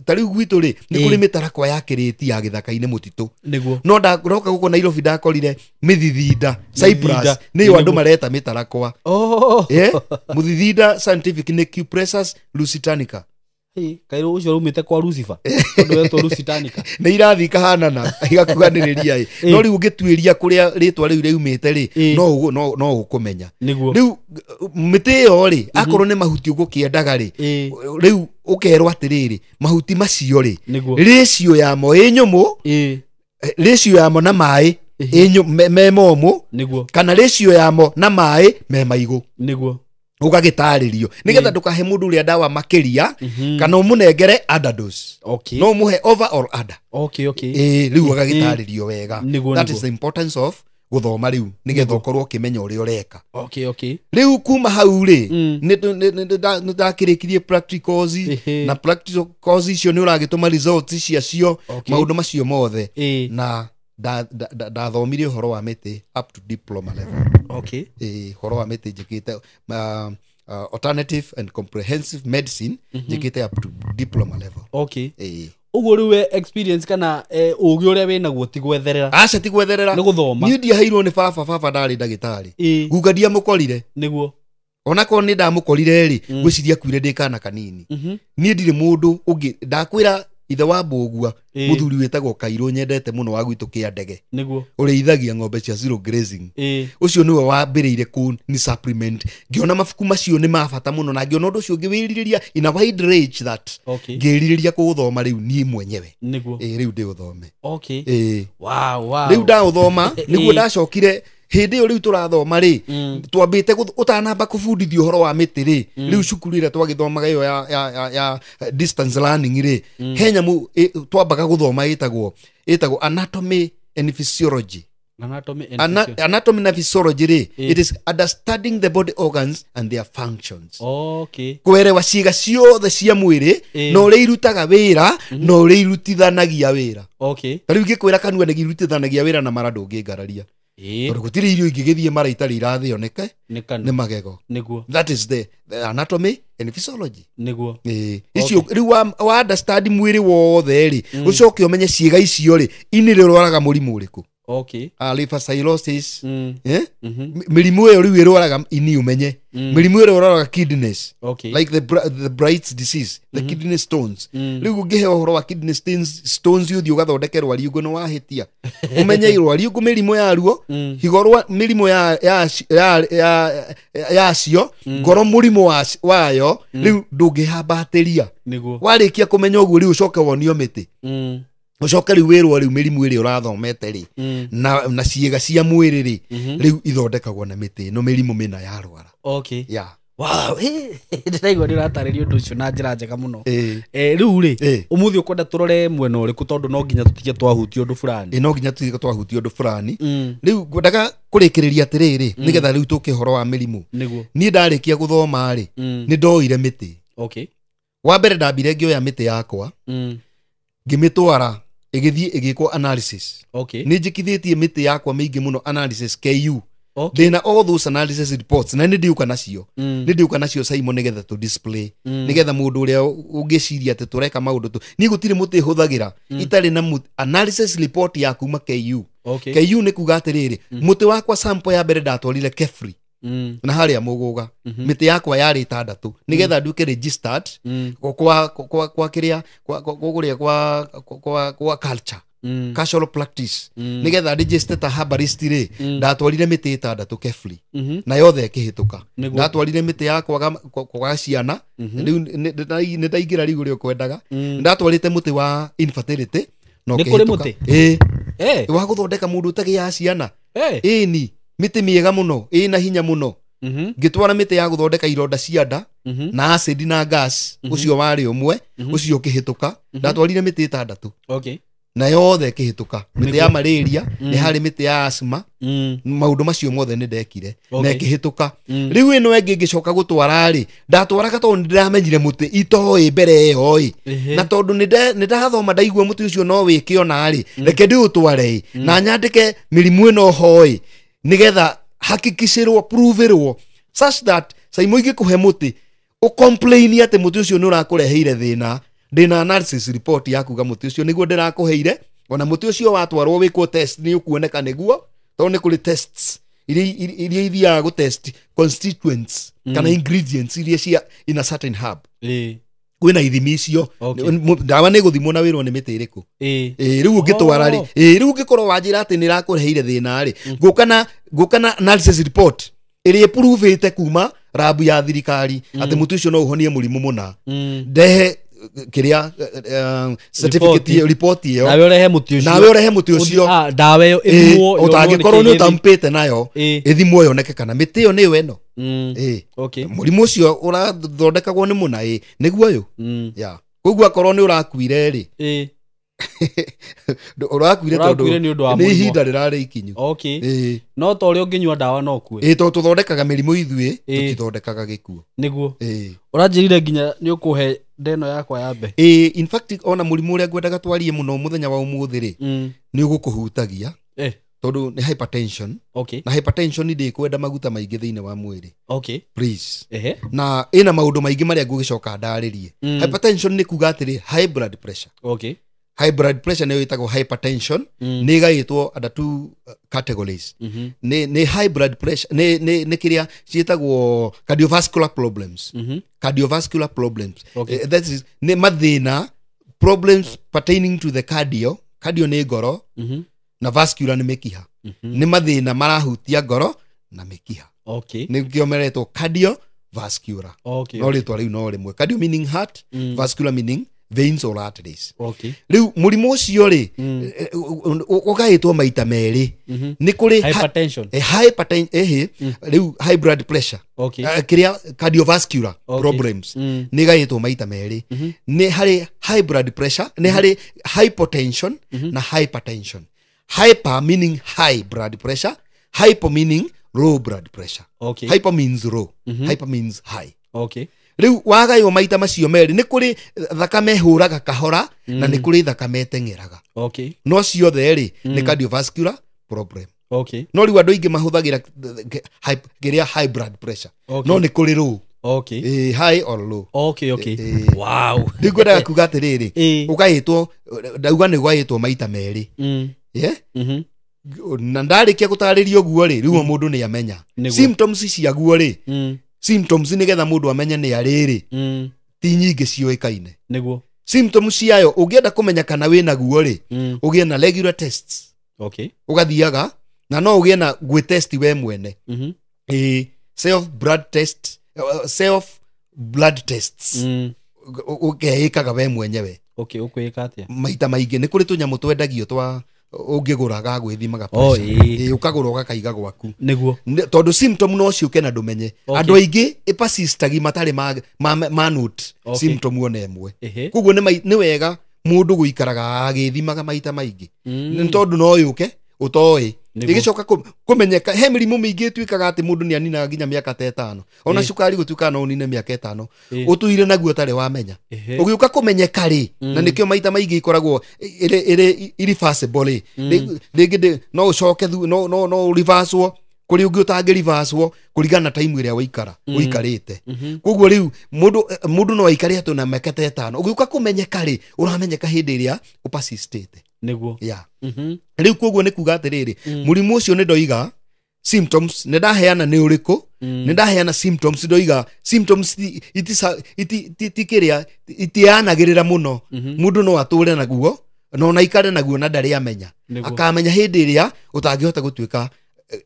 ta rĩu gwitũ rĩ, nĩ kũrĩ mĩtarakwa ya kĩrĩti ya gĩthaka-inĩ mũtitũ. Nĩguo. No ndaroka gũkũ Nairobi ndakorire mĩthithinda, cypress, nĩyo andũ mareta mĩtarakwa. Oh. Mũthithinda scientific nĩ Cupressus lusitanica. Hey, kairũ ũcio raumĩte kwa Lucifer, tondũ wetwo Lusitanica. Nĩ irathiĩ ikahanana igakuhanĩrĩria ĩ, no rĩu ũngĩtuĩria kũrĩa rĩtwa rĩu rĩumĩte rĩ, no ũkũmenya. Nĩguo. Rĩu mĩtĩ ĩyo rĩ, akorwo nĩ mahuti ũgũkĩendaga rĩ, rĩu ũkerwo atĩrĩrĩ, mahuti macio rĩ, Nĩguo. ratio yamo ĩ nyũmũ, ratio yamo na maĩ me momũ, Nĩguo. kana ratio yamo na maĩ me maigũ. Nĩguo. Ũgagĩtarĩrio nĩgetha ndũkahe mũndũ ũrĩa ndawa makĩria, kana ũmũnengere underdose. Okay. No ũmũhe over or under. Okay, okay. Ĩĩ, rĩu agagĩtarĩrio wega. Nĩguo, That nĩguo. is the importance of gũthoma rĩu, nĩgetha ũkorwo ũkĩmenya ũrĩa ũreka. Okay, okay. Rĩu kuma hau rĩ, nĩ ndakĩrĩkirie practicals, na practicals icio nĩ ũragĩtũma results ciacio, maũndũ macio mothe, na ndathomire ũhoro wa mĩtĩ up to diploma level. Okay. Ĩĩ, ũhoro wa mĩtĩ njĩkĩte alternative and comprehensive medicine, njĩkĩte up to diploma level. Okay. Ĩĩ. Ũguo rĩu we experience kana ũgĩ ũrĩa wĩnaguo ti gwetherera? Aca, ti gwetherera. Nĩ gũthoma. Niĩ ndiaheirwo nĩ baba. Baba ndarĩ ndagĩtarĩ. Guka ndiamũkorire. Onakorwo nĩ ndamũkorire rĩ, ngwĩciria akuire ndĩ kana kanini. Niĩ ndirĩ mũndũ ũngĩ ndakwĩra ithe wa mbũgua, mũthuri wĩtagwo Kairũ nyendete mũno wa gwitũ kĩa ndege, ũrĩithagia ng'ombe cia zero grazing. Ũcio nĩwe wambĩrĩire kũ ni supplement. Ngĩona mabuku macio nĩ ma bata mũno, na ngĩona ũndũ ũcio ngĩwĩrirĩria in a wide range that ngĩrirĩria kũũthoma rĩu niĩ mwenyewe. Ĩĩ, rĩu ndĩũthome. Ĩĩ. Wow. Rĩu ndaũthoma nĩguo ndacokire hĩndĩ ĩyo rĩu tũrathoma rĩ, twambĩte ũtanamba kũbundithio ũhoro wa mĩtĩ rĩ, rĩu cukuru ĩrĩa twagĩthomaga ĩyo ya distance learning rĩ, he nyamũ twambaga gũthoma ĩtagwo anatomy and physiology. Anatomy and Anatomy na physiology rĩ, it is understanding the body organs and their functions, kwerewa ciĩga ciothe cia mwĩrĩ, na ũrĩa irutaga wĩra na ũrĩa irutithanagia wĩra. Ta rĩu ingĩkwĩra kanua nĩ irutithanagia wĩra na mara, ndũngĩngararia, tondũ gũtirĩ irio ingĩgĩthiĩ mara itarĩ irathĩo nĩke Nĩ nĩ kanua. magego. Nĩguo. That is the anatomy and physiology. Nĩguo. Ĩĩ. Icio rĩu wa understand mwĩrĩ wothe rĩ, ũcoke ũmenye ciĩga icio rĩ, ini rĩrwaraga mũrimũ ũrĩkũ. Liver cirrhosis, eh? Mĩrimũ ĩyo rĩu ĩrwaraga ini, ũmenye mĩrimũ ĩrĩa ĩrwaraga kidneys, like the Bright's disease, the kidney stones. Rĩu ũngĩheo ũhoro wa kidney stones ũthiĩ ũgathondeke rwariũngũ nĩ wahĩtia. Ũmenye rwariũngũ mĩrimũ yaruo, higo rwa mĩrimũ yacio, ngoro mũrimũ wayo, rĩu ndũngĩhambatĩria. Warĩkia kũmenya ũguo, rĩu ũcoke wonio mĩtĩ, ũcoke rĩu wĩrwo rĩu mĩrimũ ĩrĩa ũrathomete rĩ, na ciĩga cia mwĩrĩ rĩ, rĩu ithondekagwo na mĩtĩ ĩno mĩrimũ mĩna yarwara. Yeah. Wow, ndĩraigua nĩ ũratarĩria ũndũ ũcio na njĩra njega mũno. Ĩĩ. Rĩu rĩ, ũmũthĩ ũkwenda tũrore mwena ũrĩkũ, tondũ no nginya tũtige twahutia ũndũ fulani? Ĩ, no nginya tũtige twahutia ũndũ fulani. Rĩu ngwendaga kũrĩkĩrĩria atĩrĩrĩ, nĩgetha rĩu tũke ũhoro wa mĩrimũ. Niĩ ndarĩkia gũthoma rĩ, nĩ ndoire mĩtĩ. Wa mbere ndambire ngĩoya mĩtĩ yakwa, ngĩmĩtwara ĩgĩthiĩ ĩgĩkwo analysis. Nĩ njĩkithĩtie mĩtĩ yakwa mĩingĩ mũno analysis KU. Ndĩna all those analysis reports, na nĩ ndiũka nacio. Nĩ ndiũka nacio, Simon, nĩgetha tũ display, nĩgetha mũndũ ũrĩa ũngĩciria atĩ tũreka maũndũ tũ, niĩ gũtirĩ mũtĩ hũthagĩra itarĩ na analysis report ya kuma KU. KU nĩ kuga atĩrĩrĩ, mũtĩ wakwa sample ya mbere ndatwarire KEFRI na harĩa mũgũga, mĩtĩ yakwa yarĩ ĩtandatũ, nĩgetha nduĩke registered kwa kĩrĩa kwa kũrĩa kwa culture, cultural practice, nĩgetha register ta herbalist rĩ, ndatwarire mĩtĩ ĩtandatũ KEFRI, na yothe ĩkĩhĩtũka. Ndatwarire mĩtĩ yakwa kwaga ciana. Rĩu nĩ ndaingĩra rĩu ũrĩa ũkwendaga. Ndatwarĩte mũtĩ wa infertility na Nĩ kũrĩ ũkĩhĩtũka. mũtĩ? Ĩĩ, wa gũthondeka mũndũ ũtagĩaga ciana. Ĩni mĩtĩ mĩega mũno, ĩna hinya mũno. Ngĩtwara mĩtĩ ya gũthondeka ironda cia nda na acid na gas, ũcio warĩ ũmwe, ũcio ũkĩhĩtũka. Ndatwarire mĩtĩ 6. Na yothe ĩkĩhĩtũka. Mĩtĩ ya malaria, nĩ harĩ mĩtĩ ya asthma, maũndũ macio mothe nĩ ndekire na ĩkĩhĩtũka. Rĩu ĩno ĩngĩ ngĩcoka gũtwara rĩ, ndatwaraga tondũ nĩ ndĩramenyire mũtĩ itoĩ mbere ĩyo ĩ, na tondũ nĩ ndathoma ndaigua mũtĩ ũcio no wĩke ona rĩ, reke ndĩũtware ĩ na nyandĩke mĩrimũ ĩno ho ĩ, nĩgetha hakikicĩrwo, proverwo such that Saimo ingĩkũhe mũtĩ ũcomplain atĩ mũtĩ ũcio nĩ ũrakũreheire thĩna, ndĩna analysis report ya kuga mũtĩ ũcio nĩguo ndĩrakũheire, ona mũtĩ ũcio watwarwo wĩkwo test nĩ ũkuoneka nĩguo, tondũ nĩ kũrĩ tests iria ithiaga gũtest constituents kana ingredients iria cia in a certain herb. Kwĩna ithimi icio. Ndawa nĩ gũthimwo na wĩrwo nĩ mĩtĩ ĩrĩkũ. Rĩu ũngĩtwara rĩ, rĩu ũngĩkorwo wanjĩra atĩ nĩ ĩrakũreheire thĩna rĩ, ngũka na analysis report ĩrĩa ĩpruvĩte kuma rabu ya thirikari atĩ mũtĩ ũcio no ũhonie mũrimũ mũna, ndehe kĩrĩa certificate, report ĩyo, nawe ũrehe mũtĩ ũcio, nawe ũrehe mũtĩ ũcio, ndawa ĩyo ĩthimwo, ũtangĩkorwo nĩ ũtampĩte nayo, ĩthimwo yoneke kana mĩtĩ ĩyo nĩyo ĩno. Mũrimũ ũcio ũrathondekagwo nĩ mũna, nĩguo ũyũ. Koguo akorwo nĩ ũrakuire rĩ, ũrakuire tondũ nĩ ihinda rĩrarĩ ikinyu. No ta ũrĩa ũngĩnyua ndawa no ũkue. Tondũ tũthondekaga mĩrimũ ithuĩ, tũtithondekaga gĩkuũ. Nĩguo. Ũranjĩrire nginya nĩ ũkũhe ndeno yakwa ya mbe. In fact ona mũrimũ ũrĩa ngwendaga twarie mũno mũthenya wa ũmũthĩ rĩ, nĩ ũgũkũhutagia. Tondũ nĩ hypertension. Na hypertension ndĩkwenda maguta maingĩ thĩinĩ wa mwĩrĩ. Please. Na ĩna maũndũ maingĩ marĩa ngũgĩcoka ndarĩrie. Hypertension nĩ kuga atĩrĩ, high blood pressure. High blood pressure nĩyo ĩtagwo hypertension, nĩ ĩgaĩtwo under two categories. Nĩ high blood pressure, nĩ kĩrĩa ciĩtagwo cardiovascular problems. Cardiovascular problems. That is, nĩ mathĩna, problems pertaining to the cardio. Cardio nĩ ngoro, na vascular nĩ mĩkiha. Nĩ mathĩna marahutia ngoro na mĩkiha. Nĩkĩo meretwo cardiovascular. No rĩtwa rĩu no rĩmwe. Cardio meaning heart, vascular meaning veins or arteries. Rĩu mũrimũ ũcio rĩ, ũgaĩtwo maita merĩ. Nĩ kũrĩ hypertension. Rĩu high blood pressure. Kĩrĩa cardiovascular problems. Nĩ ĩgaĩtwo maita merĩ. Nĩ harĩ high blood pressure, nĩ harĩ hypotension na hypertension. Hyper meaning high blood pressure, hypo meaning low blood pressure. Hypo means low, hyper means high. Rĩu wagaywo maita macio merĩ, nĩ kũrĩ thakame hũraga kahora na nĩ kũrĩ thakame ĩteng'eraga. No ciothe rĩ, nĩ cardiovascular problem. No rĩu andũ aingĩ mahũthagĩra kĩrĩa high blood pressure. No nĩ kũrĩ low. High or low. Wow. Rĩu ngwendaga kuga atĩrĩrĩ, ũgaĩtwo, ndauga nĩ ũgaĩtwo maita merĩ. Na ndarĩkia gũtarĩria ũguo rĩ, rĩu mũndũ nĩ amenya. Symptoms ciaguo rĩ, symptoms nĩgetha mũndũ amenye nĩ arĩrĩ, ti nyingĩ ciũĩkaine. Nĩguo. Symptoms ciayo ũngĩenda kũmenya kana wĩna guo rĩ, ũgĩe na regular tests. Ũgathiaga na no ũgĩe na gwĩ-test we mwene. Self blood test, self blood tests. Ũkeĩkaga we mwenyewe. Ũkwĩka atĩa? Maita maingĩ nĩ kũrĩ tũnyamũ twendagio twa ũngĩgũra ga gwĩthimaga pressure. Ũkagũra ũgakaiga gwaku. Nĩguo. Tondũ symptom no ciũke na ndũmenye. Andũ aingĩ ĩpersistagi matarĩ ma note symptom ona ĩmwe. Koguo nĩ wega mũndũ gũikaraga agĩthimaga maita maingĩ. Nĩ tondũ no yũke ũtoĩ. Ĩgĩcoka kũmenyeka he mĩrimũ mĩingĩ ĩtuĩkaga atĩ mũndũ nĩ aninaga nginya mĩaka ta 5. Ona cukari gũtuĩkaga no ũnine mĩaka 5. Ũtũire naguo ũtarĩ wamenya. Ũgĩũka kũmenyeka rĩ, na nĩkĩo maita maingĩ ikoragwo ĩrĩ irreversible rĩ. Rĩngĩ no ũcoke no reverse-wo, kũrĩ ũngĩ ũtangĩ reverse-wo kũringana na time ĩrĩa ũikarĩte. Koguo rĩu mũndũ no aikare atĩ na mĩaka ta 5. Ũgĩũka kũmenyeka rĩ, ũramenyeka hĩndĩ ĩrĩa ũpersistĩte. Nĩguo. Rĩu koguo nĩ kuga atĩrĩrĩ, mũrimũ ũcio nĩ ndoiga symptoms, nĩ ndaheana nĩ ũrĩkũ, nĩ ndaheana symptoms, ndoiga symptoms ti kĩrĩa, itianagĩrĩra mũno. Mũndũ no atũre naguo, no na aikare naguo na ndarĩ amenya. Akamenya hĩndĩ ĩrĩa ũtangĩhota gũtuĩka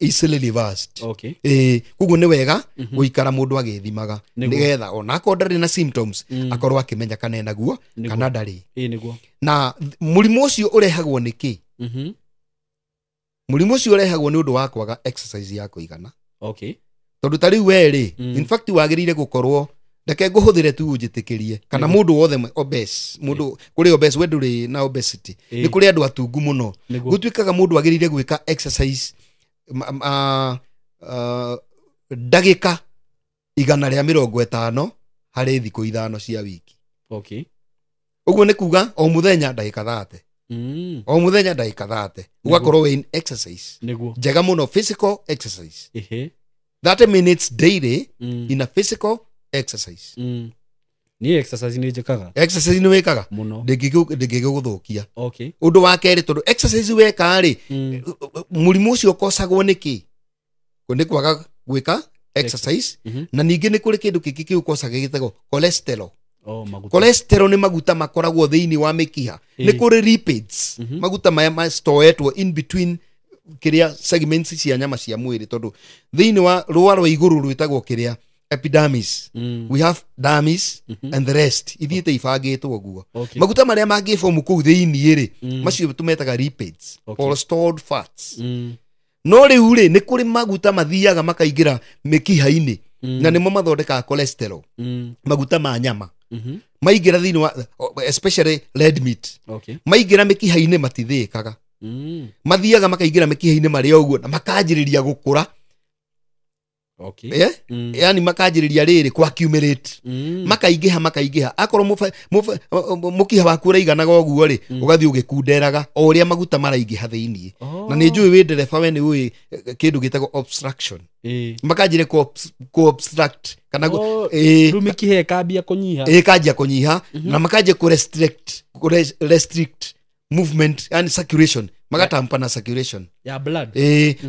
easily reversed. Koguo nĩ wega gũikara mũndũ agĩthimaga, nĩgetha ona akorwo ndarĩ na symptoms, akorwo akĩmenya kana ena guo, kana ndarĩ. Nĩguo. Na mũrimũ ũcio ũrehagwo nĩ kĩ? Mũrimũ ũcio ũrehagwo nĩ ũndũ wa kwaga exercise ya kũigana. Tondũ ta rĩu we rĩ, in fact wagĩrĩire gũkorwo, reke ngũhũthĩre tu ũnjĩtĩkĩrie, kana mũndũ wothe obese, mũndũ kũrĩ obese, we ndũrĩ na obesity, nĩ kũrĩ andũ atungu mũno. Gũtuĩkaga mũndũ agĩrĩire gwĩka exercise ndagĩka 150 harĩ thikũ 5 cia wiki. Okay. Ũguo nĩ kuga o mũthenya ndagĩka 30. O mũthenya ndagĩka 30. Ũgakorwo wĩ in exercise. Njega mũno, physical exercise. 30 minutes daily in a physical exercise. Niĩ exercise nĩ njĩkaga. Exercise nĩ wĩkaga? Mũno. Ndĩngĩgũthũkia. Okay. Ũndũ wa kerĩ, tondũ exercise weka rĩ, mũrimũ ũcio ũkosagwo nĩkĩ? Nĩ kwaga gwĩka exercise. Na ningĩ nĩ kũrĩ kĩndũ kĩngĩ kĩũkosaga gĩtagwo cholesterol. Oh, maguta. Cholesterol nĩ maguta makoragwo thĩinĩ wa mĩkiha. Nĩ kũrĩ lipids. Maguta maya mastoetwo in between kĩrĩa segments cia nyama cia mwĩrĩ, tondũ thĩinĩ wa rũa rwa igũrũ rwĩtagwo kĩrĩa epidermis. We have dermis and the rest ithiĩte ibangĩtwo ũguo. Okay. Maguta marĩa mangĩbomu kũu thĩinĩ rĩ, macio tũmetaga lipids or stored fats. No rĩu rĩ, nĩ kũrĩ maguta mathiaga makaingĩra mĩkiha-inĩ, na nĩmo mathondekaga cholesterol. Maguta ma nyama maingĩra thĩinĩ wa, especially red meat. Okay. Maingĩra mĩkiha-inĩ matithĩĩkaga. Mathiaga makaingĩra mĩkiha-inĩ marĩ o ũguo na makanjĩrĩria gũkũra. Okay. Yeah? Yani makanjĩrĩria rĩrĩ kwa accumulate. Makaingĩha. Akorwo mũkiha waku ũraiganaga ũguo rĩ, ũgathiĩ ũgĩkunderaga o ũrĩa maguta maraingĩha thĩinĩ. Na nĩ njũĩ wĩ ndereba, we nĩ ũĩ kĩndũ gĩtagwo obstruction. Makanjĩrĩria ku obstruct kana Rĩu mĩkiha ĩkambia kũnyiha. Ĩkanjia kũnyiha na makanjia ku restrict movement and circulation, magatampa na circulation ya blood.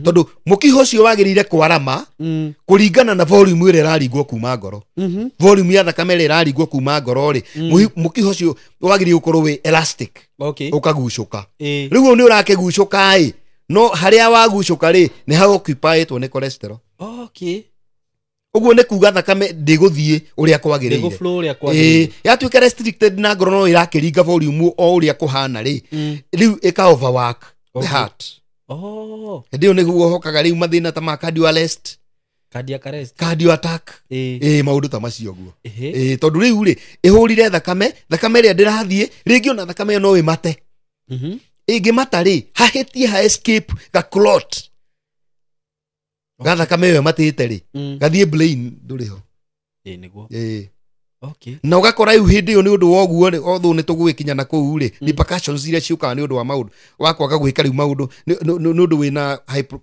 Tondũ mũkiha ũcio wagĩrĩire kwarama kũringana na volume ĩrĩa ĩraringwo kuma ngoro. Volume ya thakame ĩrĩa ĩraringwo kuma ngoro rĩ, mũkiha ũcio wagĩrĩire gũkorwo wĩ elastic. Okay. Ũkagucũka. Rĩu ũyũ nĩ ũrakĩgucũka ĩ, no harĩa wagucũka rĩ, nĩ ha occupyĩtwo nĩ cholesterol. Okay. Ũguo nĩ kuga thakame ndĩgũthiĩ ũrĩa kwagĩrĩire. Ndĩgũ flow ũrĩa kwagĩrĩire. Yatuĩka restricted na ngoro no ĩrakĩringa volume o ũrĩa kũhana rĩ, rĩu ĩka overwork the heart. Oh. Hĩndĩ ĩyo nĩguo hokaga rĩu mathĩna ta ma cardio arrest. Cardiac arrest. Cardio attack. Maũndũ ta macio ũguo. Ehe. Tondũ rĩu rĩ, ĩhũrire thakame, thakame ĩrĩa ndĩrathiĩ, rĩngĩ ona thakame ĩyo no ĩmate. Ĩngĩmata rĩ, hahĩtie ha escape ga clot. Ga thakame ĩyo ĩmatĩte rĩ, gathiĩ brain ndũrĩ ho. Nĩguo. Okay. Na ũgakora rĩu hĩndĩ ĩyo nĩ ũndũ wa ũguo rĩ, although nĩ tũgũgĩkinya na kũu rĩ, repercussions iria ciũkaga nĩ ũndũ wa maũndũ, wa kwaga gwĩka rĩu maũndũ, nĩ ũndũ wĩna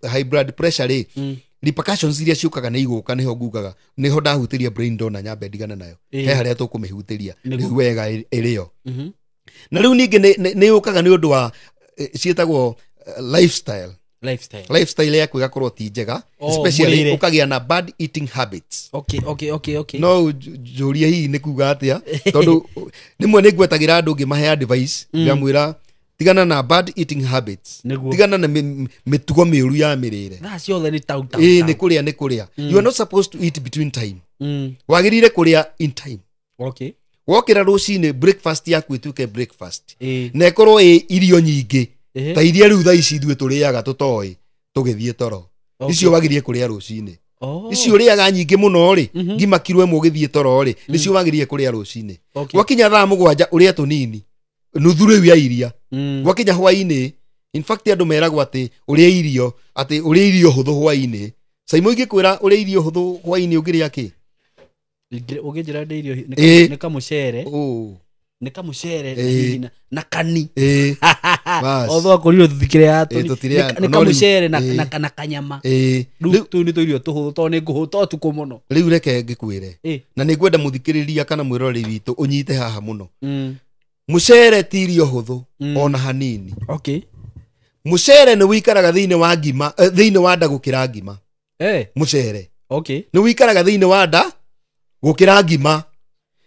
high blood pressure rĩ, repercussions iria ciũkaga nĩ igũka, nĩho ngugaga, nĩho ndahutĩria brain ndona nyambe ndigane nayo. He harĩa tũkũmĩhutĩria, rĩu wega ĩrĩo. Na rĩu ningĩ nĩ yũkaga nĩ ũndũ wa ciĩtagwo lifestyle. Lifestyle. Lifestyle yaku ĩgakorwo ti njega, Oh, especially mũrĩre. ũkagĩa na bad eating habits. Okay, okay, okay, okay. No njũrie hihi nĩ kuga atĩa, tondũ rĩmwe nĩ ngwetagĩra andũ ngĩmahe advice, ngamwĩra tigana na bad eating habits. Nĩguo. Tigana na mĩtugo mĩũru ya mĩrĩre. Thaa ciothe nĩ tau, tau, tau. Nĩ kũrĩa, nĩ kũrĩa. You are not supposed to eat between time. Wagĩrĩire kũrĩa in time. Okay. Wokĩra rũcinĩ, breakfast yaku ĩtuĩke breakfast. Na ĩkorwo ĩ irio nyingĩ. Ta iria rĩu thaa ici ithuĩ tũrĩaga tũtoĩ tũgĩthiĩ toro. Okay. Icio wagĩrĩire kũrĩa rũcinĩ. Oh. Icio ũrĩaga nyingĩ mũno rĩ, ngima kiro ĩmwe ũgĩthiĩ toro rĩ, nĩcio wagĩrĩire kũrĩa rũcinĩ. Okay. Gwakinya thaa 7 ũrĩe tũnini, nuthu rĩu ya iria. Gwakinya hwaĩ-inĩ, in fact andũ meragwo atĩ ũrĩe irio, atĩ ũrĩe irio hũthũ hwaĩ-inĩ. Saimo ingĩkwĩra ũrĩe irio hũthũ hwaĩ-inĩ ũngĩrĩa kĩ? Ũngĩnjĩra ndĩe irio nĩ kamũcere. Oh. Nĩ kamũcere hihi na kani. Bas. Although akorirwo tũtikĩrĩaga tũni. Tũtirĩaga. Nĩ No rĩu, kamũcere na kanyama. Rĩu tũu nĩ tũirio tũhũthũ tondũ nĩ ngũhũta ũtukũ mũno. Rĩu reke ngĩkwĩre. Na nĩ ngwenda mũthikĩrĩria kana mwĩroreri witũ ũnyite haha mũno. Mũcere ti irio hũthũ ona hanini. Okay. Mũcere nĩ wĩikaraga thĩinĩ wa ngima, thĩinĩ wa nda gũkĩra ngima. Mũcere. Okay. Nĩ wĩikaraga thĩinĩ wa nda gũkĩra ngima.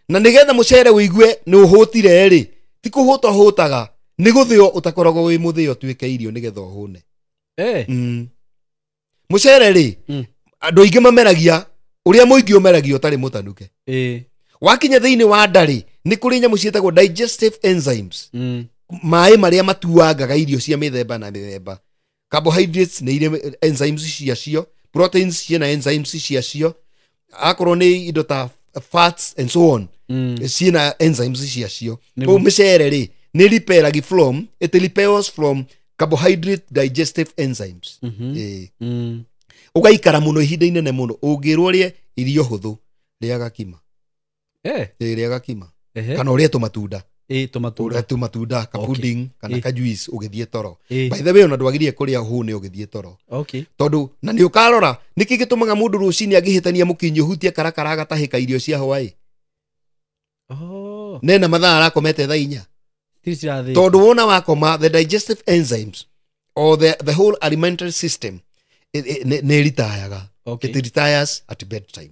Na nĩgetha mũcere ũigue nĩ ũhũtire rĩ, ti kũhũta ũhũtaga, nĩ gũthĩo ũtakoragwo wĩ mũthĩo ũtuĩke irio nĩgetha ũhũne. Mũcere rĩ, andũ aingĩ mameragia ũrĩa mũingĩ ũmeragia ũtarĩ mũtanuke. Wakinya thĩinĩ wa nda rĩ, nĩ kũrĩ nyamũ ciĩtagwo digestive enzymes. Maĩ marĩa matuangaga irio cia mĩthemba na mĩthemba. Carbohydrates nĩ irĩ enzymes ciacio, Proteins ciĩna enzymes ciacio, akorwo nĩ indo ta fats and so on, ciĩna enzymes ciacio. Nĩguo. Koguo mĩcere rĩ nĩ repairagi from, it repairs from carbohydrate digestive enzymes. Ĩĩ. Ũgaikara mũno ihinda inene mũno ũngĩrwo rĩe irio hũthũ, rĩa gakima. Ĩĩ, rĩa gakima kana ũrĩe tũmatunda. Tũmatunda. Ũrĩe tũmatunda ka pudding kana ka juice ũgĩthiĩ toro. By the way, ona ndwagĩrĩire kũrĩa hũne ũgĩthiĩ toro. Tondũ na nĩ ũkarora nĩkĩ gĩtũmaga mũndũ rũcinĩ angĩhĩtania mũkinyi ũhutie karakara agatahĩka irio cia hwaĩ. Oh. Nena mathaa arakomete thaa 4. Tiri cirathĩka. Tondũ wona wakoma, the digestive enzymes or the whole alimentary system nĩ ritayaga. It retires at bedtime.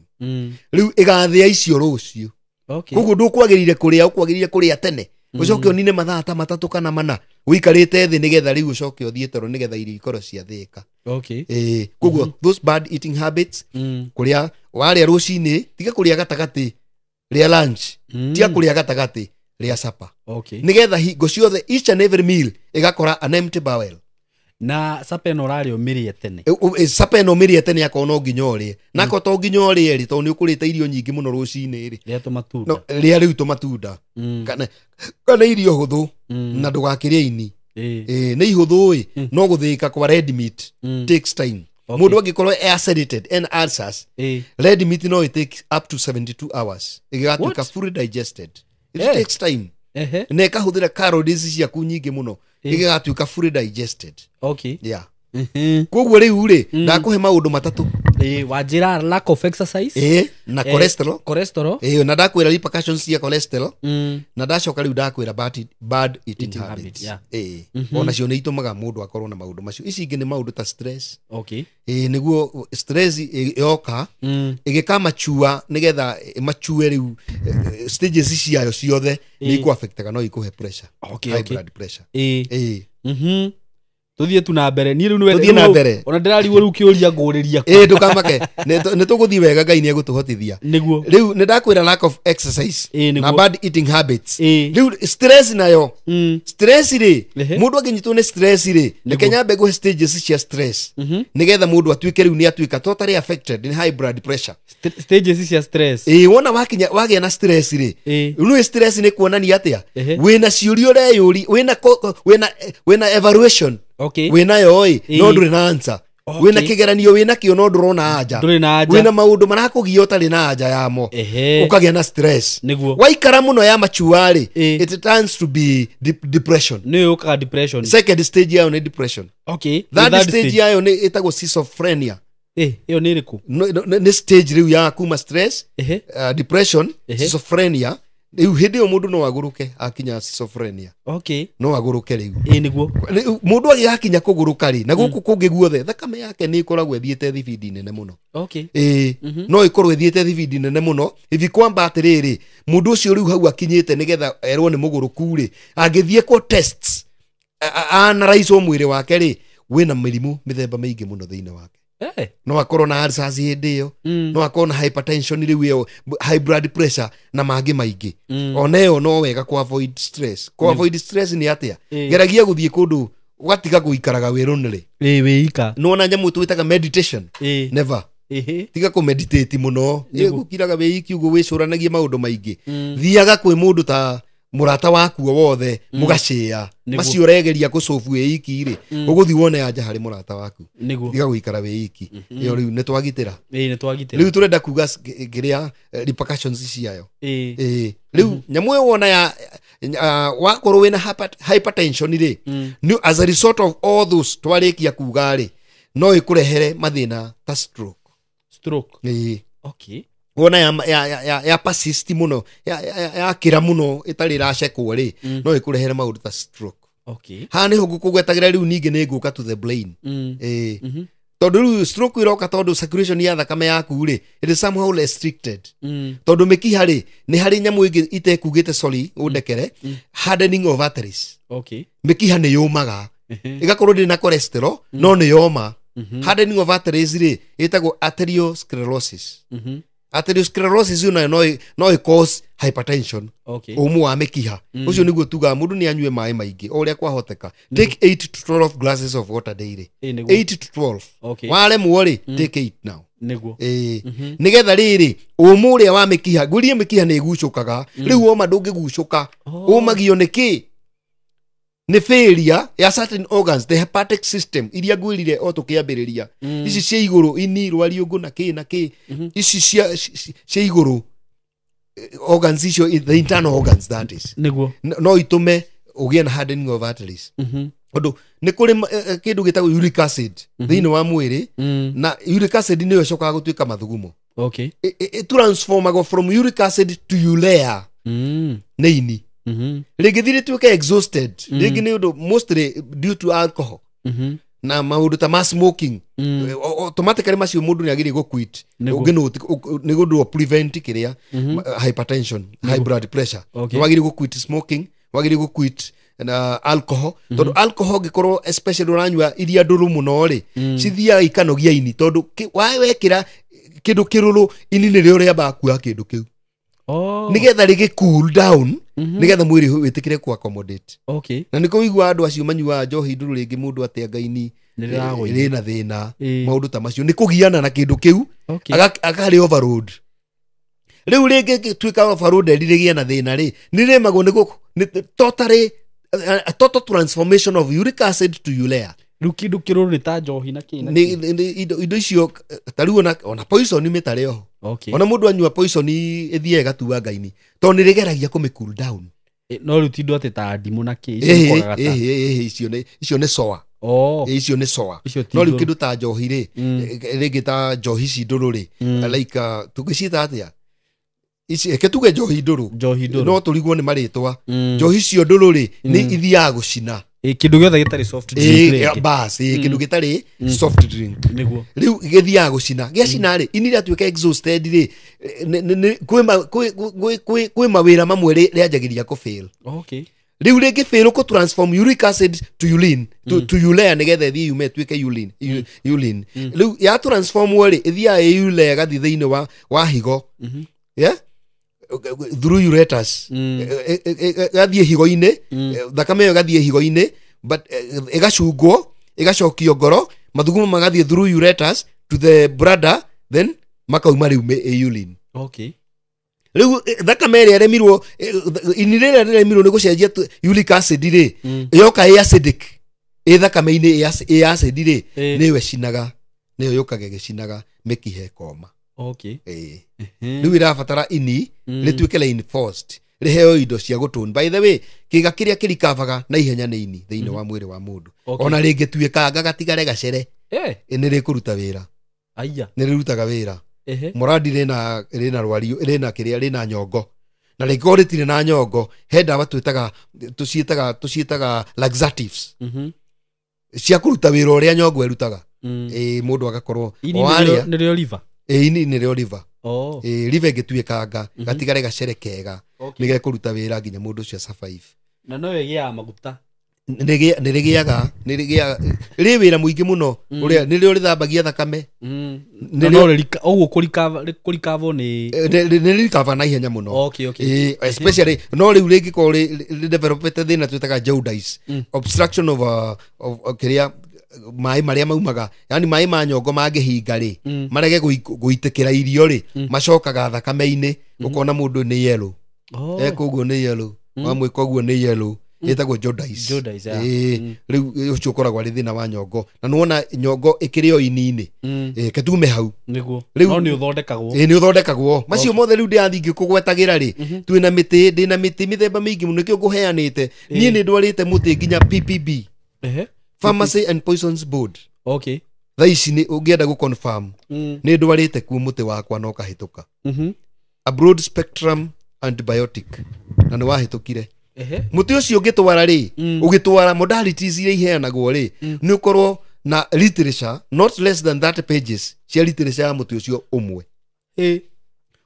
Rĩu ĩgathĩa icio rũciũ. Koguo ndũkwagĩrĩire kũrĩa, ũkwagĩrĩire kũrĩa tene, ũcoke ũnine mathaa ta 3 kana 4 ũikarĩte thĩ, nĩgetha rĩu ũcoke ũthiĩ toro, nĩgetha irio ikorwo ciathĩka. Ĩĩ, koguo those bad eating habits, kũrĩa warĩa rũcinĩ, tiga kũrĩa gatagatĩ, rĩa lunch, tiga kũrĩa gatagatĩ, rĩa supper, nĩgetha hingo ciothe each and every meal ĩgakora an empty bowel. Na sapa ĩno ũrarĩa ũmĩrĩe tene. Supper ĩno ũmĩrĩe tene akorwo no nginya ũrĩe, na akorwo to nginya ũrĩe rĩ, tondũ nĩ ũkũrĩte irio nyingĩ mũno rũcinĩ rĩ, Rĩa tũmatunda. no, rĩa rĩu tũmatunda kana irio hũthũ, na ndũgakĩrĩe ini. Ĩĩ, nĩ ihũthũ ĩ, no gũthĩĩka kwa red meat takes time. Mũndũ angĩkorwo e acidated and ulcers, red meat no it take up to 72 hours ĩgĩgatuĩka What? fully digested. It takes time. Na ĩkahũthĩra calories ciaku nyingĩ mũno ĩgĩgatuĩka fully digested. Yeah. Koguo rĩu rĩ, ndakũhe maũndũ 3. Wanjĩra lack of exercise. Ĩĩ, na cholesterol. Cholesterol. Ĩĩ, na ndakwĩra repercussions cia cholesterol, na ndacoka rĩu ndakwĩra bad eating Eating habit, habits. yeah. Ĩĩ, onacio nĩ itũmaga mũndũ akorwo na maũndũ macio. Ici ingĩ nĩ maũndũ ta stress. Ĩĩ, nĩguo stress yoka ĩgĩkamachua, nĩgetha ĩmachue rĩu stages ciayo ciothe nĩ ikũaffectaga, no ikũhe pressure, high blood pressure. Ĩĩ. Tũthiĩ tu na mbere. Niĩ rĩu nĩwe- Tũthiĩ na mbere. Ona ndĩrarigwo rĩu kĩũria ngũrĩria kũ. Ĩĩ, ndũkamake, nĩ tũgũthiĩ wega, Ngai nĩ egũtũhotithia. Nĩguo. Rĩu nĩ ndakwĩra lack of exercise Ĩĩ, nĩguo. na bad eating habits. Rĩu stress nayo, stress rĩ, mũndũ angĩnyitwo nĩ stress rĩ, reke nyambe ngũhe stages cia stress, nĩgetha mũndũ atuĩke rĩu nĩ atuĩka totally affected nĩ high blood pressure. Stages cia stress. Ĩĩ, wona wakinya wagĩa na stress rĩ, rĩu nĩ stress nĩ kuonania atĩa? Wĩna ciũria ũreyũria, wĩna evaluation, wĩnayo ĩ, no ndũrĩ na answer. Wĩna kĩgeranio wĩna kĩo no ndũrona anja. Ndũrĩ na anja. Wĩna maũndũ marakũgia ũtarĩ na anja yamo. Ũkagĩa na stress. Waikara mũno ya machua rĩ, it turns to be depression. Nĩ yũkaga depression. Second stage yayo nĩ depression. Third stage yayo nĩ ĩtagwo schizophrenia. Ĩyo nĩ ĩrĩkũ? Nĩ stage rĩu ya kuma stress, depression, schizophrenia. Rĩu hĩndĩ ĩyo mũndũ no agũrũke akinya schizophrenia. No agũrũke rĩu. Ĩĩ, nĩguo. Rĩu mũndũ agĩgakinya kũgũrũka rĩ, na gũkũ kũngĩ guothe thakame yake nĩ ĩkoragwo ĩthiĩte thibindi nene mũno. Ĩĩ, no ĩkorwo ĩthiĩte thibindi nene mũno hivi kwamba atĩrĩrĩ, mũndũ ũcio rĩu hau akinyĩte nĩgetha erwo nĩ mũgũrũku rĩ, angĩthiĩ kwa tests analyzwo mwĩrĩ wake rĩ, wĩna mĩrimũ mĩthemba mĩingĩ mũno thĩinĩ wake. No akorwo na ulcers hĩndĩ ĩyo, no akorwo na hypertension rĩu ĩyo high blood pressure na mangĩ maingĩ. Ona ĩyo no wega ku avoid stress. Ku avoid stress nĩ atĩa? Geragia gũthiĩ kũndũ ũgatiga gũikaraga wĩ lonely. Ĩĩ, wĩika. Nĩwona nyamũ twĩtaga meditation? Never. Tiga kũ meditate mũno. Gũkiraga wĩ iki ũguo wĩcũranagie maũndũ maingĩ. Thiaga kwĩ mũndũ ta mũrata waku o wothe, mũgacĩa. Macio ũregeria gũcobu wĩ iki rĩ, ũgũthiĩ wone anja harĩ mũrata waku. Tiga gũikara wĩ iki. Ĩyo rĩu nĩ twagitĩra. Ĩĩ, nĩ twagitĩra. Rĩu tũrenda kuga kĩrĩa repercussions ciayo. Ĩĩ. Rĩu nyamũ ĩyo wona ya wakorwo wĩna hypertension rĩ, nĩ as a result of all those twarĩkia kuga rĩ, no ĩkũrehere mathĩna ta stroke. Stroke. Ĩĩ. Wona ya persist mũno, ya kĩra mũno ĩtarĩ ĩracekwo rĩ, no ĩkũrehere maũndũ ta stroke. Haha nĩho ngũkũgwetagĩra rĩu ningĩ nĩ ngũka to the brain. Ĩĩ. Tondũ rĩu stroke ĩroka tondũ circulation ya thakame yaku rĩ, it is somehow restricted. Tondũ mĩkiha rĩ, nĩ harĩ nyamũ ĩngĩ itekugĩte, sorry, ũndekere, hardening of arteries. Mĩkiha nĩ yũmaga. Ĩgakorwo ndĩrĩ na cholesterol, no nĩ yoma. Hardening of arteries rĩ, ĩtagwo arteriosclerosis. Arteriosclerosis yo nayo no ĩ cause hypertension. Okay. Ũmũ wa mĩkiha ũcio nĩguo tugaga mũndũ nĩ anyue maĩ maingĩ o ũrĩa kwahoteka. Take 8 to 12 glasses of water daily. Ĩĩ, nĩguo. 8 to 12. Okay. Waremwo rĩ, take 8 now. Nĩguo. Ĩĩ, nĩgetha rĩrĩ ũmũ ũrĩa wa mĩkiha, ngũrie mĩkiha nĩ ĩgucũkaga. Rĩu woma ndũngĩgucũka. Oh. Ũmagio nĩ kĩ? Nĩ failure ya certain organs, the hepatic system iria ngwĩrire o tũkĩambĩrĩria, ici cia igũrũ, ini, rwariũngũ na kĩ na kĩ, ici cia igũrũ, organs icio, the internal organs that is. Nĩguo. No itũme ũgĩe na hardening of arteries, tondũ nĩ kũrĩ kĩndũ gĩtagwo uric acid thĩinĩ wa mwĩrĩ, na uric acid nĩyo ĩcokaga gũtuĩka mathugumo. Okay. Ĩ transformagwo from uric acid to urea nĩ ini. Rĩngĩthiĩ rĩtuĩke exhausted rĩngĩ nĩ ũndũ mostly due to alcohol na maũndũ ta ma smoking. Automatically macio mũndũ nĩ agĩrĩire gũ-quit. Nĩguo. Ũngĩ nĩ ũndũ wa prevent kĩrĩa hypertension, high blood pressure. Okay. Nĩ wagĩrĩire gũ-quit smoking, wagĩrĩire gũ-quit na alcohol, tondũ alcohol ũngĩkorwo especially ũranyua iria ndũrũ mũno rĩ, cithiaga ikanogia ini, tondũ wekĩra kĩndũ kĩrũrũ ini nĩrĩo rĩambaga kuoya kĩndũ kĩu Oh. nĩgetha rĩgĩ cool down, nĩgetha mwĩrĩ wĩtĩkĩre ku accommodate. Okay. Na nĩkĩo ũiguaga andũ acio manyuaga njohi ndũrũ, rĩngĩ mũndũ atĩa ini Nĩ rĩragũithia. rĩna thĩna, Ĩĩ. maũndũ ta macio nĩ kũgiana na kĩndũ kĩu. Okay. Akarĩ overload. Rĩu rĩngĩ tuĩka overload rĩgĩe na thĩna rĩ, nĩ rĩmagwo nĩ totally, a total transformation of uric acid to urea. Rĩu kĩndũ kĩrũrũ nĩ ta njohi na kĩ na Nĩ kĩ? indo icio, ta rĩu ona poison mĩtare oho. Okay. Ona mũndũ anyua poison ĩthiaga ĩgatua ini tondũ nĩ rĩgeragia kũmĩ cool down. No rĩu ti indo atĩ ta ndimũ na kĩ, icio Ĩhĩ, nĩ kwagaga ta- ĩhĩ, ĩhĩ, icio nĩ soa. Oh. Ĩ, icio nĩ soa. Icio ti No rĩu ndũrũ. kĩndũ ta njohi rĩ, rĩngĩ ta njohi ici ndũrũ rĩ, like tũngĩciĩta atĩa ici? Reke tuge njohi ndũrũ. Njohi ndũrũ. No tũrigwo nĩ marĩtwa. Njohi icio ndũrũ rĩ, nĩ ithiaga gũcina. Ĩ, kĩndũ gĩothe gĩtarĩ soft drink rĩngĩ. Bas, kĩndũ gĩtarĩ soft drink. Nĩguo. Rĩu gĩthiaga gũcina, gĩacina rĩ, ini rĩatuĩka exhausted rĩ, kwĩ mawĩra mamwe rĩanjagĩrĩria kũ fail. Okay. Rĩu rĩngĩ fail kũ transform uric acid to urine, to urea, nĩgetha ĩthiĩ yume ĩtuĩke urine. Urine rĩu ya transform rĩ, ĩthiaga ĩ urea ĩgathiĩ thĩinĩ wa higo, yeah? Through ureters. Ĩgathiĩ higo-inĩ, thakame ĩyo ĩgathiĩ higo-inĩ, but ĩgacungwo, ĩgacokio ngoro, mathugumo magathiĩ through ureters to the bladder, then makauma rĩu ĩ urine. Okay. Rĩu thakame ĩrĩa ĩremirwo, ini rĩrĩa rĩremirwo nĩ gũcenjia uric acid rĩ, yoka ĩ acidic ĩ thakame-inĩ, ĩ acid rĩ, nĩyo ĩcinaga, nĩyo yũkaga ĩgĩcinaga mĩkiha ĩkoma. Okay. Ĩĩ. Rĩu ĩrabatara ini rĩtuĩke reinforced, rĩheo indo cia gũtũn. By the way, kĩga kĩrĩa kĩrikavaga na ihenya nĩ ini thĩinĩ wa mwĩrĩ wa mũndũ. Okay. Ona rĩngĩtuĩkanga gatigare gacere, Eh, nĩ rĩkũruta wĩra. Aya. Nĩ rĩrutaga wĩra. Ehe. Mũrandi rĩna rwario, rĩna kĩrĩa, rĩna nyongo, na rĩngĩkorwo rĩtirĩ na nyongo, he ndawa twĩtaga tũciĩtaga laxatives cia kũruta wĩra ũrĩa nyongo ĩrutaga. Ĩ, mũndũ agakorwo Ini o arĩa nĩrĩo liver. Ĩ, ini nĩrĩo liver. Oh. Ĩ, liver ĩngĩtuĩkanga gatigare gacere kega, Okay. nĩ gekũruta wĩra nginya mũndũ ũcio survive. Na no ĩgĩaga maguta. Nĩ rĩgĩaga rĩ wĩra mũingĩ mũno, ũrĩa nĩrĩo rĩthambagia thakame. Na no rĩrika ũguo kũrikavwo nĩ Nĩ rĩrikava na ihenya mũno. Okay. Ĩ, especially no rĩu rĩngĩkorwo rĩ developete thĩna twĩtaga jaundice, obstruction of kĩrĩa maĩ marĩa maumaga, yani maĩ ma nyongo mangĩhinga rĩ, marege gũitĩkĩra irio rĩ, macokaga thakame-inĩ, ũkona mũndũ nĩ yellow. Oh. Eka ũguo nĩ yellow, wamwĩka ũguo nĩ yellow, ĩtagwo jaundice. Jaundice, yeah. Ĩ, rĩu ũcio ũkoragwo arĩ thĩna wa nyongo, na nĩwona nyongo ĩkĩrĩ o ini-inĩ. Ĩ, ke tume hau. Nĩguo. Rĩu- No nĩ ũthondekagwo. Ĩ, nĩ ũthondekagwo macio mothe. Rĩu ndĩrathiĩ ngĩkũgwetagĩra rĩ, twĩna mĩtĩ, ndĩna mĩtĩ mĩthemba mĩingĩ mũno, nĩkĩo ngũheanĩte. Niĩ nĩ ndwarĩte mũtĩ nginya PPB, Ehe. Pharmacy and Poisons Board. Okay. Thaa ici nĩ ũngĩenda gũ confirm, nĩ ndwarĩte kuo mũtĩ wakwa na ũkahĩtũka, a broad spectrum antibiotic, na nĩ wahĩtũkire. Ehe. Mũtĩ ũcio ũngĩtwara rĩ, ũgĩtwara modalities iria iheanagwo rĩ, nĩ ũkorwo na literature not less than 30 pages cia literature ya mũtĩ ũcio ũmwe, Ĩ.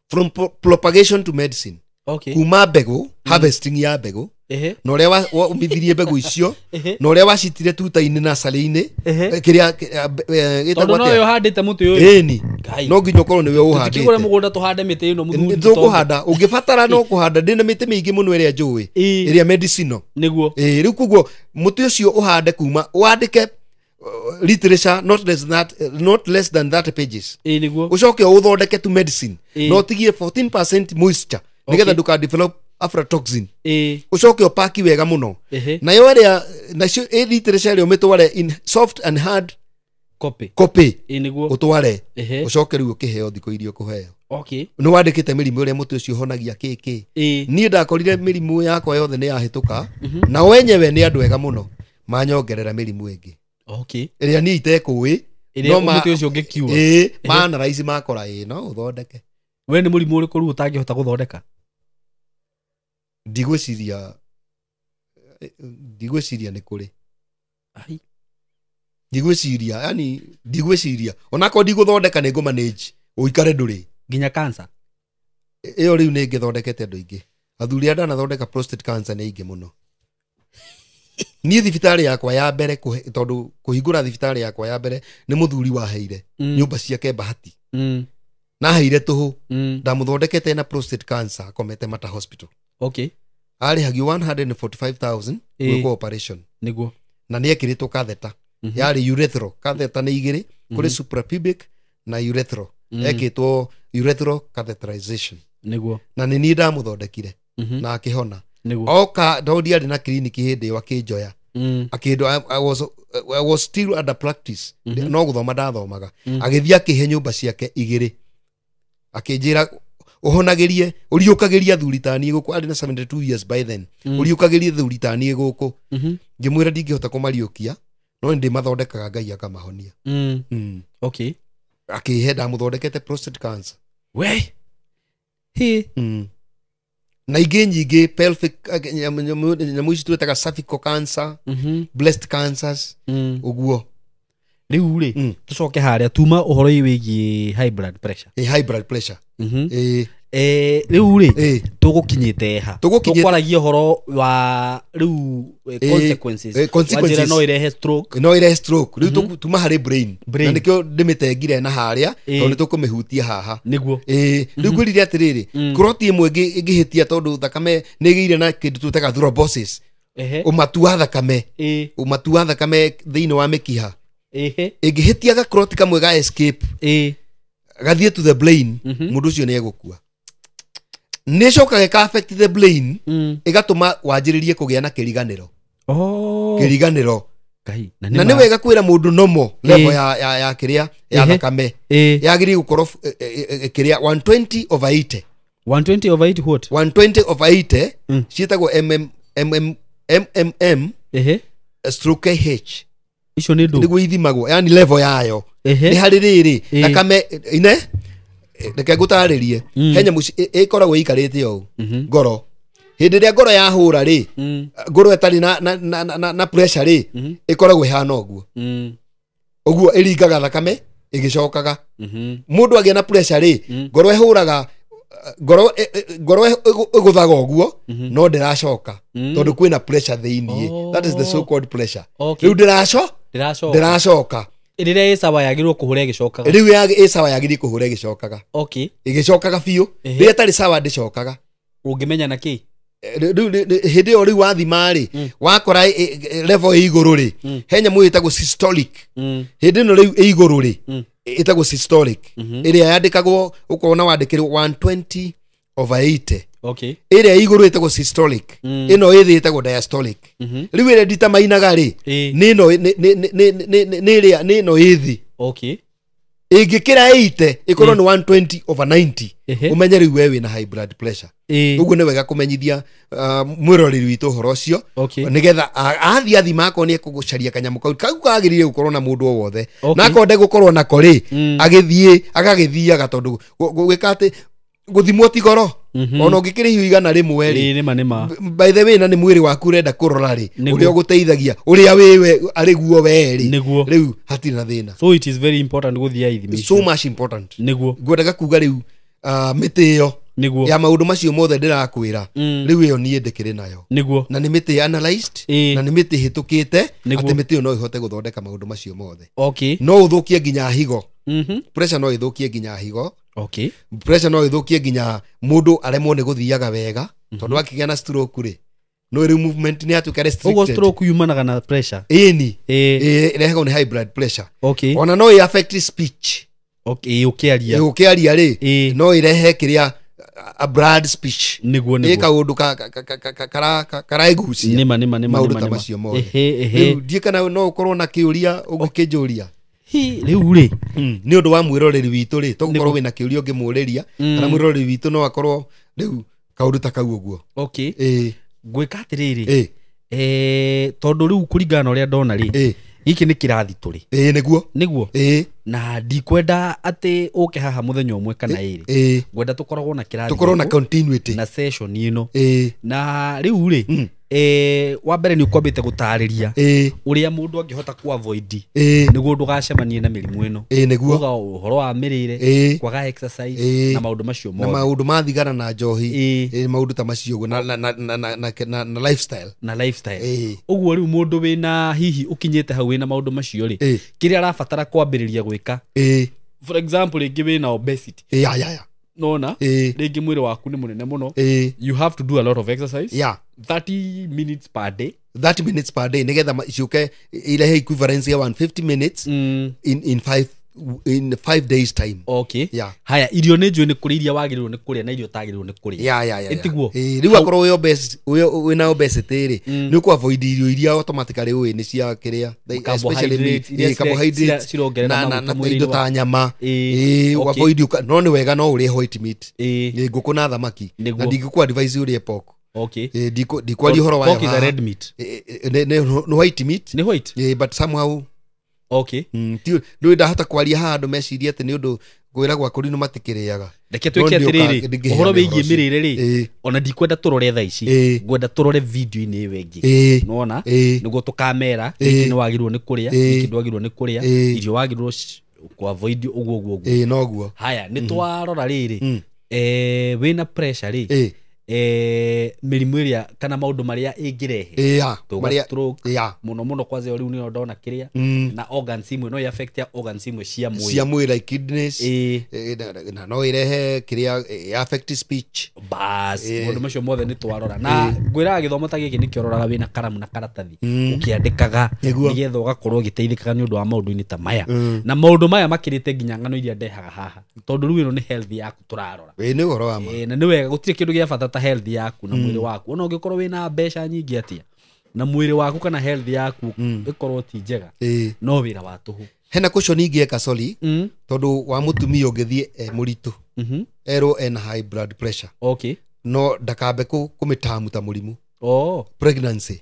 from propagation to medicine, Okay. kuma mbegũ, harvesting ya mbegũ. Ehe. Na ũrĩa waumithirie mbegũ icio, Ehe. na ũrĩa wacitire tuta-inĩ nacarĩ-inĩ. Ehe. Kĩrĩa Tondũ gĩtagwo no atĩa? we ũhandĩte mũtĩ ũyũ. Ĩni. Ngai. No nginya ũkorwo nĩwe Tũtikĩgũre ũhandĩte. mũgũnda tũhande mĩtĩ ĩno, mũthuri? Tũkũhanda ũngĩbatara, no kũhanda. Ndĩna mĩtĩ mĩingĩ mũno ĩrĩa njũĩ, ĩrĩa medicinal. Nĩguo. Ĩĩ, rĩu koguo mũtĩ ũcio ũhande kuma wandĩke literature not less than 30 pages. Ĩĩ, nĩguo. Ũcoke ũthondeke tu medicine, na ũtigie 14% moisture nĩgetha ndũka develop aflatoxin. Ũcoke ũpaki wega mũno. Nayo ĩrĩa nacio ĩ literature ĩrĩa ũmĩtware in soft and hard Copy. copy. Ĩĩ, nĩguo. Ũtware, ũcoke rĩu ũkĩheo thikũ iria ũkũheo. Nĩ wandĩkĩte mĩrimũ ĩrĩa mũtĩ ũcio ũhonagia kĩkĩ. Niĩ ndakorire mĩrimũ yakwa yothe nĩ yahĩtũka, na wenyewe nĩ andũ ega mũno manyongerera mĩrimũ ĩngĩ ĩrĩa niĩ itekũĩ. Ĩrĩa No mũtĩ ũcio ũngĩkiua. Ĩĩ, maanaraici makora ĩĩ no ũthondeke. We nĩ mũrimũ ũrĩkũ rĩu ũtangĩhota gũthondeka? Ndigwĩciria nĩ kũrĩ. Ai. Ndigwĩciria, yani ndigwĩciria, onakorwo ndigũthondeka nĩ ngũmanage ũikare ndũrĩ. Nginya cancer? Ĩyo rĩu nĩ ngĩthondekete andũ aingĩ. Athuri arĩa ndanathondeka prostate cancer nĩ aingĩ mũno. Niĩ thibitarĩ yakwa ya mbere tondũ kũhingũra thibitarĩ yakwa ya mbere nĩ mũthuri waheire nyũmba ciake bahati, na aheire tũhũ. Ndamũthondekete na prostate cancer, akomete Mata Hospital. Arĩhagio 145,000 gwĩkwo operation. Na nĩ ekĩrĩtwo catheter. Yarĩ urethral catheter. Nĩ igĩrĩ, kũrĩ suprapubic na urethral. Ekĩtwo urethral catheterization. Na nĩ niĩ ndamũthondekire na akĩhona. Oka tondũ ndiarĩ na kiriniki hĩndĩ ĩyo, akĩnjoya, akĩndũ I was still under practice, no gũthoma ndathomaga. Agĩthiĩ akĩhe nyũmba ciake igĩrĩ, akĩnjĩra ũhonagĩrie, ũriũkagĩrie athuri ta niĩ gũkũ. Arĩ na 72 years by then. Ũriũkagĩrie athuri ta niĩ gũkũ. Ngĩmwĩra ndingĩhota kũmariũkia, no nĩ ndĩmathondekaga, Ngai akamahonia. Akĩhe, ndamũthondekete prostate cancer. We hi. Na ingĩ nyingĩ, pelvic, nyamũ ici twĩtaga cervical cancer, breast cancers, ũguo. Rĩu rĩ, tũcoke harĩa tuma ũhoro ũyũ wĩgiĩ high blood pressure. High blood pressure. Rĩu rĩ, tũgũkinyĩte ha? Tũkwaragia ũhoro wa rĩu consequences. Consequences. Wanjĩra no ĩrehe stroke. No ĩrehe stroke. Rĩu tuma harĩ brain. Brain. Na nĩkĩo ndĩmĩtengire na harĩa, tondũ nĩ tũkũmĩhutia haha. Ĩĩ, rĩu ngwĩrire atĩrĩrĩ, kroti ĩmwe ĩngĩhĩtia, tondũ thakame nĩ ĩgĩire na kĩndũ twĩtaga thrombosis, ũmatu wa thakame, ũmatu wa thakame thĩinĩ wa mĩkiha. Ĩngĩhĩtia gakroti kamwe ga escape, gathiĩ to the brain, mũndũ ũcio nĩ egũkua. Nĩ ĩcokaga ĩka affect the brain, ĩgatũma wanjĩrĩrie kũgĩa na kĩriganĩro. Oh. Kĩriganĩro. Ngai, Na nĩ wega kwĩra mũndũ nomo level ya kĩrĩa ya thakame yagĩrĩire gũkorwo kĩrĩa 120 over 80. 120 over 8 what? 120 over 80. Ciĩtagwo mm mm mmm stroke kh. Icio nĩ ndũ? Nĩguo ithimagwo, yani level yayo. Nĩ harĩ rĩrĩ, thakame ine, reke ngũtarĩrie. He nyamũ ĩkoragwo ĩikarĩte ũũ, ngoro. Hĩndĩ ĩrĩa ngoro yahũra rĩ, ngoro ĩtarĩ na pressure rĩ, ĩkoragwo ĩhana ũguo. Ũguo ĩringaga thakame ĩgĩcokaga. Mũndũ agĩa na pressure rĩ, ngoro ĩhũraga, ngoro ĩgũthaga ũguo, no ndĩracoka, tondũ kwĩna pressure thĩiniĩ. That is the so called pressure. Rĩu ndĩraco Ndĩracoka. Ndĩracoka. Rĩrĩa ĩ sawa yagĩrĩirwo kũhũra ĩgĩcokaga. Rĩu ĩ sawa yagĩrĩire kũhũra ĩgĩcokaga. Ĩgĩcokaga biũ. Rĩrĩa ĩtarĩ sawa ndĩcokaga. Ũngĩmenya na kĩ? Rĩu hĩndĩ ĩyo rĩu wathima rĩ, wakora level ĩ igũrũ rĩ, he nyamũ ĩtagwo systolic. Hĩndĩ ĩno rĩu ĩ igũrũ rĩ, ĩtagwo systolic, ĩrĩa yandĩkagwo ũkona wandĩkĩrwo 120 over 80. Ĩrĩa ĩ igũrũ ĩtagwo systolic. Ĩno ĩthĩ ĩtagwo diastolic. Rĩu ĩrĩa nditamainaga rĩ, nĩ ĩno nĩ ĩrĩa nĩ ĩno ĩthĩ. Ĩngĩkĩra 80, ĩkorwo nĩ 120 over 90, ũmenye rĩu we wĩna high blood pressure. Ũguo nĩ wega kũmenyithia mwĩroreri witũ ũhoro ũcio, nĩgetha athiĩ athima, akorwo nĩ ekũgũcaria kanyamũ kau kau kagĩrĩire gũkorwo na mũndũ o wothe. Na akorwo ndegũkorwo nako rĩ, agĩthiĩ agagĩthiaga, tondũ gwĩka atĩ gũthimwo ti goro. Ona ũngĩkĩrĩhio 100 rĩ. Ĩĩ, nĩma nĩma. By the way, na nĩ mwĩrĩ waku ũrenda kũrora rĩ, ũrĩa ũgũteithagia ũrĩa wĩwe arĩ guo we rĩ. Rĩu hatirĩ na thĩna. So it is very important gũthiĩ ithimi So icio. much important. Ngwendaga kuga rĩu, mĩtĩ ĩyo Nĩguo. Ya maũndũ macio mothe ndĩrakwĩra, rĩu ĩyo niĩ ndĩkĩrĩ nayo. Nĩguo. Na nĩ mĩtĩ analyzed, na nĩ mĩtĩ ĩhĩtũkĩte atĩ mĩtĩ ĩyo no ĩhote gũthondeka maũndũ macio mothe. No ũthũkie nginya higo. Pressure no ĩthũkie nginya higo. Pressure no ĩthũkie nginya mũndũ aremwo nĩ gũthiaga wega, tondũ akĩgĩa na stroke rĩ, no rĩu movement nĩ yatuĩka Ũguo restricted. stroke yumanaga na pressure? Ĩni. Ĩrehagwo nĩ high blood pressure. Ona no ĩ affect speech. Okay, ũkĩaria. Ũkĩaria rĩ, no ĩrehe kĩrĩa a blood speech. Nĩguo. Ĩ Nĩguo. kaũndũ karaigucia. Nĩma, nĩma, nĩma. Maũndũ Nĩma, ta nĩma. macio mothe. Ehe, ehe. Rĩu ndiĩ kana no ũkorwo na kĩũria ũngĩkĩnjũria. Hi, rĩu rĩ, Nĩ ũndũ wa mwĩroreri witũ rĩ, tũgũkorwo Nĩguo. wĩna kĩũria ũngĩmũrĩria, kana mwĩroreri witũ no akorwo rĩu kaũndũ ta kau ũguo. Okay. Ĩ. Ngwĩka atĩrĩrĩ, Ĩ. Tondũ rĩu kũringana na ũrĩa ndona rĩ, gĩkĩ nĩ kĩrathi tũrĩ. Ĩ, nĩguo. Nĩguo. Ĩ. Na ndikwenda atĩ ũke haha mũthenya ũmwe kana ĩrĩ. Ĩ. Ngwenda tũkoragwo na kĩrathi Tũkorwo na gũkũ, continuity. Na session ĩno. Ĩ. Na rĩu rĩ, wa mbere nĩ ũkwambĩte gũtarĩria ũrĩa mũndũ angĩhota ku avoid nĩguo ndũgacemanie na mĩrimũ ĩno. Ĩ, nĩguo. Uga ũhoro wa mĩrĩre, kwaga exercise, na maũndũ macio Na mothe. maũndũ ma thigara na njohi. Ĩ. Ĩ, maũndũ ta macio ũguo na lifestyle. Na lifestyle. Ĩ. Ũguo rĩu mũndũ wĩna hihi ũkinyĩte hau wĩna maũndũ macio rĩ, kĩrĩa arabatara kwambĩrĩria gwĩka, for example, rĩngĩ wĩna obesity, Ĩ, ya ya ya. nona Ĩ. rĩngĩ mwĩrĩ waku nĩ mũnene mũno, Ĩ. you have to do a lot of exercise, 30 minutes per day. 30 minutes per day nigetha ciũke irehe equivalence ya 150 minutes in 5 days time. Yeah. Haya, irio nĩ njũĩ nĩ kũrĩ iria wagĩrĩirwo nĩ kũrĩa na irio ũtagĩrĩirwo nĩ kũrĩa. Ya. Ĩtiguo? Ĩ, rĩu akorwo wĩ obese, wĩna obesity rĩ, nĩ ũkũ avoid irio iria automatically ũĩ nĩ cia kĩrĩa, especially meat, Carbohydrates, iria ĩ, carbohydrates, cirongerera na maguta na mwĩrĩ-inĩ indo ta nyama. Ĩ, Ĩ, avoid no nĩ wega no ũrĩe white meat. Ĩ. Ĩ, ngũkũ na thamaki. Nĩguo. Na ndingĩkũ advise ũrĩe pork. Okay. Ĩ, ndikwaria ũhoro wayo Pork is a haha. red meat. Ĩ, ĩ, nĩ white meat. Nĩ white. Ĩ, but somehow ndũĩ ndahota kwaria haha andũ mecirie atĩ nĩ ũndũ kwĩra gwa kũrinũ matikĩrĩaga. Reke No twĩke nĩ atĩrĩrĩ, ndingĩheana ũhoro ũhoro wĩgiĩ ũcio. mĩrĩre rĩ, ona ndikwenda tũrore thaa ici, ngwenda tũrore video-inĩ ĩyo ĩngĩ, nona nĩguo tũkamera gĩkĩ nĩ wagĩrĩirwo nĩ kũrĩa, gĩkĩ ndwagĩrĩirwo nĩ kũrĩa, irio wagĩrĩirwo kũ avoid ũguo ũguo ũguo. Ĩ, noguo. Haya, nĩ twarora rĩrĩ, wĩna pressure rĩ, mĩrimũ ĩrĩa kana maũndũ marĩa ĩngĩrehe. Ĩ, ya Tuga marĩa stroke, ya mũno mũno kwanza ĩyo rĩu nĩyo ndona kĩrĩa, na organs imwe no ĩ-affect ya organs imwe cia mwĩrĩ. Cia mwĩrĩ like kidneys. Ĩ. Ĩ, na no ĩrehe kĩrĩa ĩ, affect speech. Bas, maũndũ macio mothe nĩ twarora, na ngwĩraga gĩthomo ta gĩkĩ nĩkĩororaga wĩna karamu na karatathi ũkĩandĩkaga, Nĩguo. nĩgetha ũgakorwo ũgĩteithĩkaga nĩ ũndũ wa maũndũ-inĩ ta maya, na maũndũ maya makĩrĩte nginya ng'ano iria ndehaga haha, tondũ rĩu ĩno nĩ health yaku tũrarora. Ĩ, nĩ ũhoro wa ma. Ĩ, na nĩ wega, gũtirĩ kĩndũ gĩa bata ta health yaku na mwĩrĩ waku. Ona ũngĩkorwo wĩna mbeca nyingĩ atĩa, na mwĩrĩ waku kana health yaku ĩkorwo ti njega, no wĩra wa tũhũ. Hena question ingĩeka, sorry, tondũ wa mũtumia ũngĩthiĩ e mũritũ, erwo ena high blood pressure, no ndakambe kũmĩtamu ta mũrimũ pregnancy.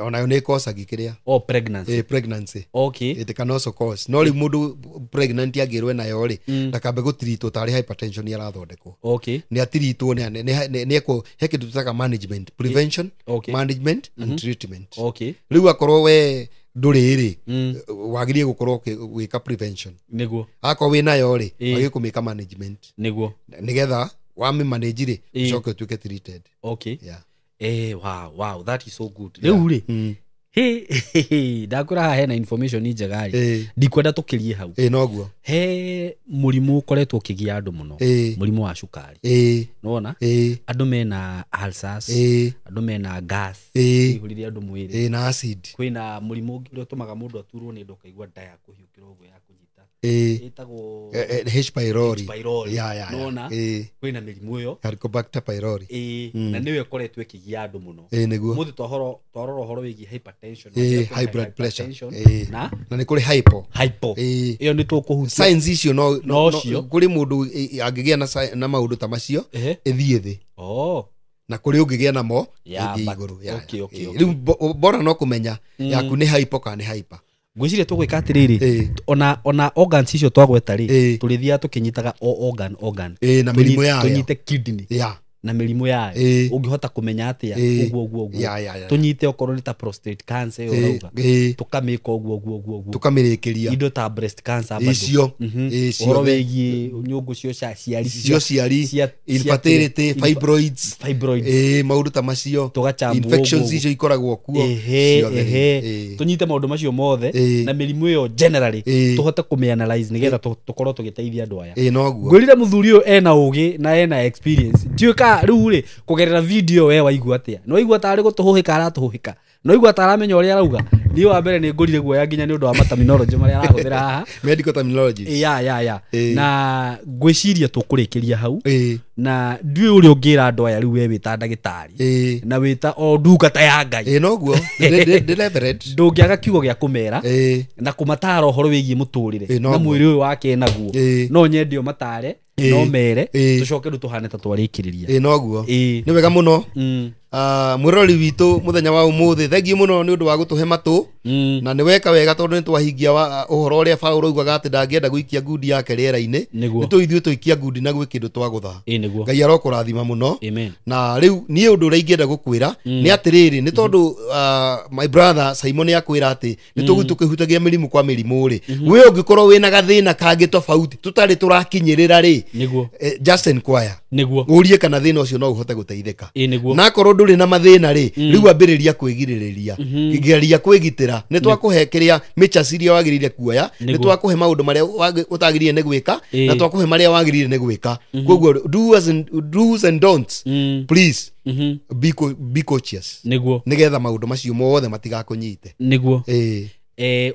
Onayo nĩ ĩkocagi kĩrĩa. Oh, pregnancy. Ĩ, pregnancy. It can also cause. No rĩu mũndũ pregnant angĩrwo nayo rĩ, ndakambe gũtiritwo tarĩ hypertension arathondekwo. Nĩ atiritwo, nĩ ekwo he kĩndũ tũtaga management, prevention, management and treatment. Rĩu akorwo we ndũrĩ rĩ, wagĩrĩire gũkorwo gwĩka prevention. Akorwo wĩ nayo rĩ, wagĩrĩire kũmĩka management, nĩgetha wamĩ manage rĩ, ũcoke ũtuĩke treated. Yeah. Wow, that is so good. Rĩu rĩ, he ndakwĩra haha hena information njega rĩ, ndikwenda tũkĩrie hau. Ĩ, noguo. He mũrimũ ũkoretwo ũkĩgia andũ mũno, mũrimũ wa cukari. Nona andũ mena ulcers, andũ mena gas, ihũrire andũ mwĩrĩ. Ĩ, na acid. Kwĩna mũrimũ ũngĩ ũrĩa ũtũmaga mũndũ aturwo nĩ nda, ũkaigua nda ya kũhiũkĩra ũguo ya kũnyita, ĩtagwo H pylori. H. pylori. Ya. Nona kwĩna mĩrimũ ĩyo. Helicobacter pylori. Ĩ, na nĩyo ĩkoretwo ĩkĩgia andũ mũno. Ĩ, nĩguo. Mũthĩ twarora ũhoro wĩgiĩ hypertension, Ĩ, kwĩna high blood pressure. hypertension Ĩ. na Na nĩ kũrĩ hypo. Hypo. Ĩ. Ĩyo nĩ tũkũhutia. Signs icio no, No cio. kũrĩ mũndũ angĩgĩa na maũndũ ta macio, ĩthiĩ thĩ, na kũrĩ ũngĩgĩa namo, Ya, ĩthiĩ but- igũrũ. Ya, ya. okay, Ĩ, okay. Rĩu bora no kũmenya yaku nĩ hypo kana nĩ hyper. Ngwĩciria tũgwĩka atĩrĩrĩ, ona organs icio twagweta rĩ, tũrĩthiaga tũkĩnyitaga o organ organ. Ĩ, na mĩrimũ yayo. Tũnyite kidney, Ya. Na mĩrimũ yayo Ĩĩ. ũngĩhota kũmenya atĩa Ĩĩ. ũguo ũguo ũguo. Ya. Tũnyite okorwo nĩ ta prostate cancer ĩyo ũrauga, Ĩĩ. tũkamĩka ũguo ũguo ũguo ũguo. Tũkamĩrĩkĩria. Indo ta breast cancer bado. Icio. Ũhoro Ciothe. wĩgiĩ nyũngũ cio cia ciari Cio ciari, infertility, fibroids. Fibroids. Ĩĩ, maũndũ ta macio. Tũgachambwo Infections ũguo. icio ikoragwo kuo Ehe, ciothe. ehe. Ĩĩ. Tũnyite maũndũ macio mothe Ĩĩ. na mĩrimũ ĩyo generally, Ĩĩ. tũhote kũmĩanalyze nĩgetha tũkorwo tũgĩteithia andũ aya. Ĩĩ, noguo. Ngwĩrire mũthuri ũyũ ena ũgĩ na ena experience. Ndiũĩ ka rĩu rĩ, kũgerera video we waigua atĩa? Nĩ waigua tarĩ gũtũhũhĩka aratũhũhĩka? Nĩ waigua ta aramenya ũrĩa arauga? Niĩ wa mbere nĩ ngũrire guoya nginya nĩ ũndũ wa materminology marĩa arahũthĩra haha. Medical terminologies. Ya. Ĩĩ. Na ngwĩciria tũkũrĩkĩria hau. Ĩĩ. Na ndiũĩ ũrĩa ũngĩra andũ aya rĩu, we wĩta ndagĩtarĩ Ĩĩ. na wĩta o ndungata ya Ngai. Ĩĩ, noguo. Ndĩ reverend. Ndũngĩaga kiugo gĩa kũmera Ĩĩ. na kũmatara ũhoro wĩgiĩ mũtũrĩre Ĩĩ, na noguo. mwĩrĩ ũyũ wake naguo. Ĩĩ. No nyende ũmatare, Ĩĩ. no mere, Ĩĩ. tũcoke rĩu tũhane ta twarĩkĩrĩria. Ĩĩ, noguo. Ĩĩ. Nĩ wega mũno. Mm. Mwĩroreri witũ mũthenya wa ũmũthĩ, thengiũ mũno nĩ ũndũ wa gũtũhe matũ. Na nĩ weka wega tondũ nĩ twahingia ũhoro ũrĩa Paũlũ augaga atĩ ndangĩenda gũikia ngundi yake rĩera-inĩ. Nĩguo. Nĩ tũĩ ithuĩ tũikia ngundi na gwĩ kĩndũ twagũtha. Ĩĩ, nĩguo. Ngai arokũrathima mũno. Amen. Na rĩu niĩ ũndũ ũrĩa ingĩenda gũkwĩra nĩ atĩrĩrĩ, nĩ tondũ my brother Simon nĩ akwĩra atĩ nĩ tũgũthiĩ tũkĩhutagia mĩrimũ kwa mĩrimũ rĩ, we ũngĩkorwo wĩna gathĩna kangĩ tofauti tũtarĩ tũrakinyĩrĩra rĩ, Nĩguo. Just inquire, Nĩguo. ũrie kana thĩna ũcio no ũhote gũteithĩka. Ĩĩ, nĩguo. Na akorwo ndũrĩ na mathĩna rĩ, rĩu ambĩrĩria kwĩgirĩrĩria, geria kwĩgitĩra. Nĩ twakũhe kĩrĩa measures iria wagĩrĩire kuoya, nĩ Nĩguo. twakũhe maũndũ marĩa ũtagĩrĩire nĩ gwĩka, Ĩĩ. na twakũhe marĩa wagĩrĩire nĩ gwĩka. Koguo do's and don'ts, please be cautious, Nĩguo. nĩgetha maũndũ macio mothe matigakũnyite. Nĩguo. Ĩĩ.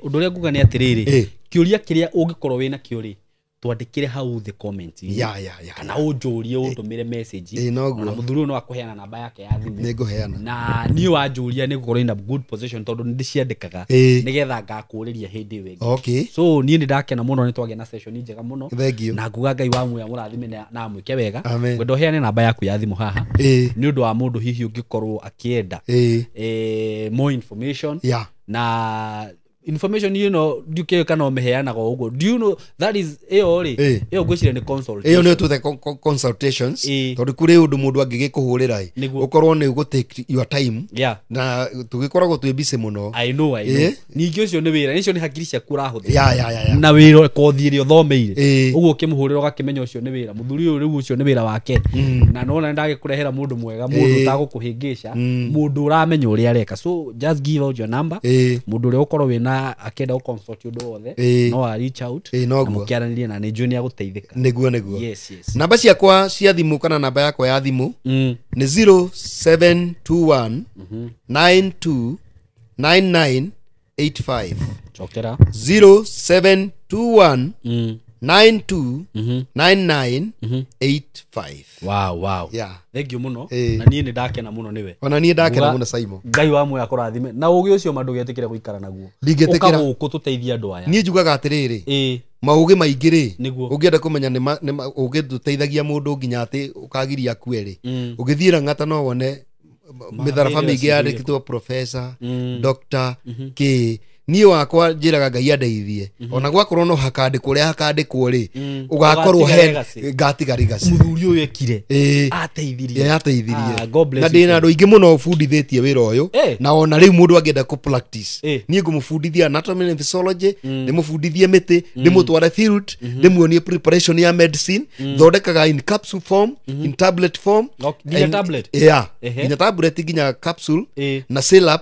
Ũndũ ũrĩa nguga nĩ atĩrĩrĩ, Ĩĩ. kĩũria kĩrĩa ũngĩkorwo wĩna kĩo rĩ, twandĩkĩre hau thĩ comment Ya. kana ũnjũrie, ũndũmĩre message. Ĩĩ, noguo. Ona mũthuri ũyũ no akũheana namba yake ya thimũ. Nĩ ngũheana. Na niĩ wanjũria nĩ ngũkorwo in a good position tondũ nĩ ndĩciandĩkaga, Ĩĩ. nĩgetha ngakũrĩria hĩndĩ ĩyo ĩngĩ. Okay. So niĩ nĩ ndakena mũno, nĩ twagĩa na session njega mũno. Thank you. Na nguga Ngai wa muoyo amũrathime na amwĩke wega. Amen. Ngwenda ũheane namba yaku ya thimũ haha Ĩĩ. nĩ ũndũ wa mũndũ hihi ũngĩkorwo akĩenda Ĩĩ. more information. Ya. Na information ndiũkĩũĩ kana ũmĩheanaga o ũguo. Do you know that is ĩyo rĩ, Ĩĩ. ĩyo ngwĩciria nĩ Ĩyo consultation. nĩyo tũte consultations. Ĩĩ. Tondũ kũrĩ ũndũ mũndũ angĩgĩkũhũrĩra ĩ, Nĩguo. ũkorwo nĩ ũgũ take your time, Yeah. na tũgĩkoragwo twĩ busy mũno. I know, I know. Ĩĩ. Ningĩ ũcio nĩ wĩra, icio nĩ hakiri ciaku ũrahũthĩra Ya. na wĩra kothi ĩrĩa ũthomeire. Ĩĩ. Ũguo ũkĩmũhũrĩra ũgakĩmenya ũcio nĩ wĩra mũthuri ũyũ, rĩu ũcio nĩ wĩra wake. Na nona nĩ ndagĩkũrehera mũndũ mwega, mũndũ Ĩĩ. ũtagũkũhĩngĩca, mũndũ ũramenya ũrĩa areka. So just give out your number, Ĩĩ. mũndũ ũrĩa ũkorwo wĩna akĩenda gũ-consult ũndũ wothe, Ĩĩ. no a reach out Ĩĩ, na noguo. mũkĩaranĩrie na nĩ njũĩ nĩ agũteithĩka. Nĩguo. Yes. Namba ciakwa cia thimũ kana namba yakwa ya thimũ nĩ 0721 92 9985. Cokera. 0721 92 9985. Wow. Yeah. Thank you mũno. Ĩĩ. Na niĩ nĩ ndakena mũno nĩwe. Ona niĩ ndakena Nguga- mũno, Simon. Ngai wa muoyo akũrathime na ũgĩ ũcio ma ndũgetĩkĩre gũikara naguo. Ndingĩtĩkĩra. Ũka gũkũ tũteithie andũ aya. Niĩ njugaga atĩrĩrĩ, Ĩĩ. maũgĩ maingĩ rĩ, Nĩguo. ũngĩenda kũmenya nĩ ũgĩ ndũteithagia mũndũ nginya atĩ ũkagiria akue rĩ, ũgĩthiĩ Lang'ata no wone mĩtharaba mĩingĩ yandĩkĩtwo professor, doctor, kĩ. Niĩ wakwa njĩraga Ngai andeithie, ona gwakorwo no hakandĩkwo ũrĩa hakandĩkwo rĩ, ũgakorwo Ũgatiga he legacy. ngatiga legacy. Mũthuri ũyũ ekire, Ĩĩ. ateithirie. Yateithirie. Ah, God bless Na you, ndĩ na friend. andũ aingĩ mũno bundithĩtie wĩra ũyũ. Eh. Na ona rĩu mũndũ angĩenda kũ practice, Eh. niĩ ngũmũbundithia anatomy and physiology, ndĩmũbundithie mĩtĩ, ndĩmũtware field, ndĩmuonie preparation ya medicine. Thondekaga in capsule form, in tablet form. Okay, nginya tablet? Yeah. Ehe. Nginya tablet, nginya capsule, Ĩĩ. na syrup,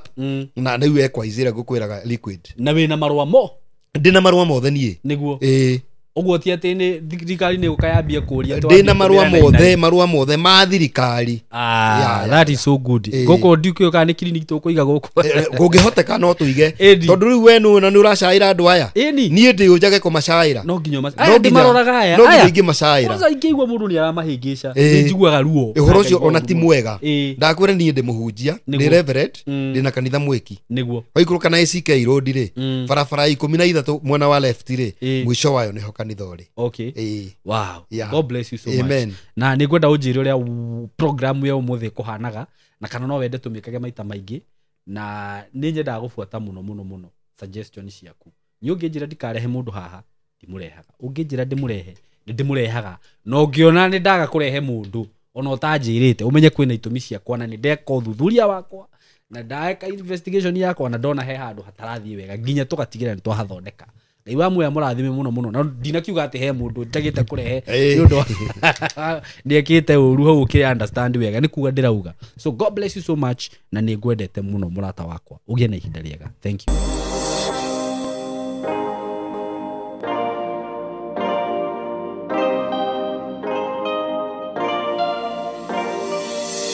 na rĩu ekwaizĩra ngũkwĩraga liquid. Na wĩna marũa mo? Ndĩna marũa mothe niĩ. Nĩguo. Ĩĩ. Ũguo ti atĩ nĩ thirikari nĩ gũka yambie kũria. Ndĩna marũa mothe, marũa mothe ma thirikari. Ah, Ya. that is so good. Ĩĩ. Gũkũ ndikĩũĩ kana nĩ clinic tũkũiga gũkũ. Kũngĩhoteka no tũige. Ĩni. Tondũ rĩu we nĩũĩ na nĩ ũracaĩra andũ aya. Ĩni. Niĩ ndĩ ũnjage kũmacaĩra. No nginya No aya ndĩmaroraga aya. no nginya Aya. ingĩmacaĩra. Kwanza ingĩigua mũndũ nĩ aramahĩngĩca, Ĩĩ. nĩ njiguaga ruo. Ũhoro ũcio Ngaigua ona ti ruo. mwega. Ĩĩ. Ndakwĩra niĩ ndĩ mũhunjia, ndĩ Nĩguo. reverend, ndĩ na kanitha mwĩki. Nĩguo. Waikũrũka na ACK road rĩ, barabara ya 13 mwena wa left rĩ, Ĩĩ. mũico wayo nĩho kanitha ũrĩ. Okay. Ĩĩ. Wow. Yeah. God bless you so Amen. much. Na nĩ ngwenda ũnjĩre ũrĩa program ya ũmũthĩ kũhanaga na kana no wende tũmĩkage maita maingĩ, na nĩ nyendaga gũbuata mũno mũno mũno suggestion ciaku. Niĩ ũngĩnjĩra ndikarehe mũndũ haha, ndimũrehaga. Ũngĩnjĩra ndĩmũrehe, nĩ ndĩmũrehaga. Na ũngĩona nĩ ndaga kũrehe mũndũ Ona ũtanjĩrĩte, ũmenye kwĩna itũmi ciakwa, na nĩ ndeka ũthuthuria wakwa na ndeka investigation yakwa, na ndona he handũ hatarathiĩ wega, nginya tũgatigĩra nĩ twahathondeka. Ngai wa muoya mũrathime mũno mũno, na ndinakiuga atĩ he mũndũ njagĩte kũrehe nĩ ũndũ nĩ ekĩte ũru hau, ũkĩ understand wega nĩ kuga ndĩrauga. So God bless you so much, na nĩ ngwendete mũno, mũrata wakwa. Ũgĩe na ihinda rĩega. Thank you.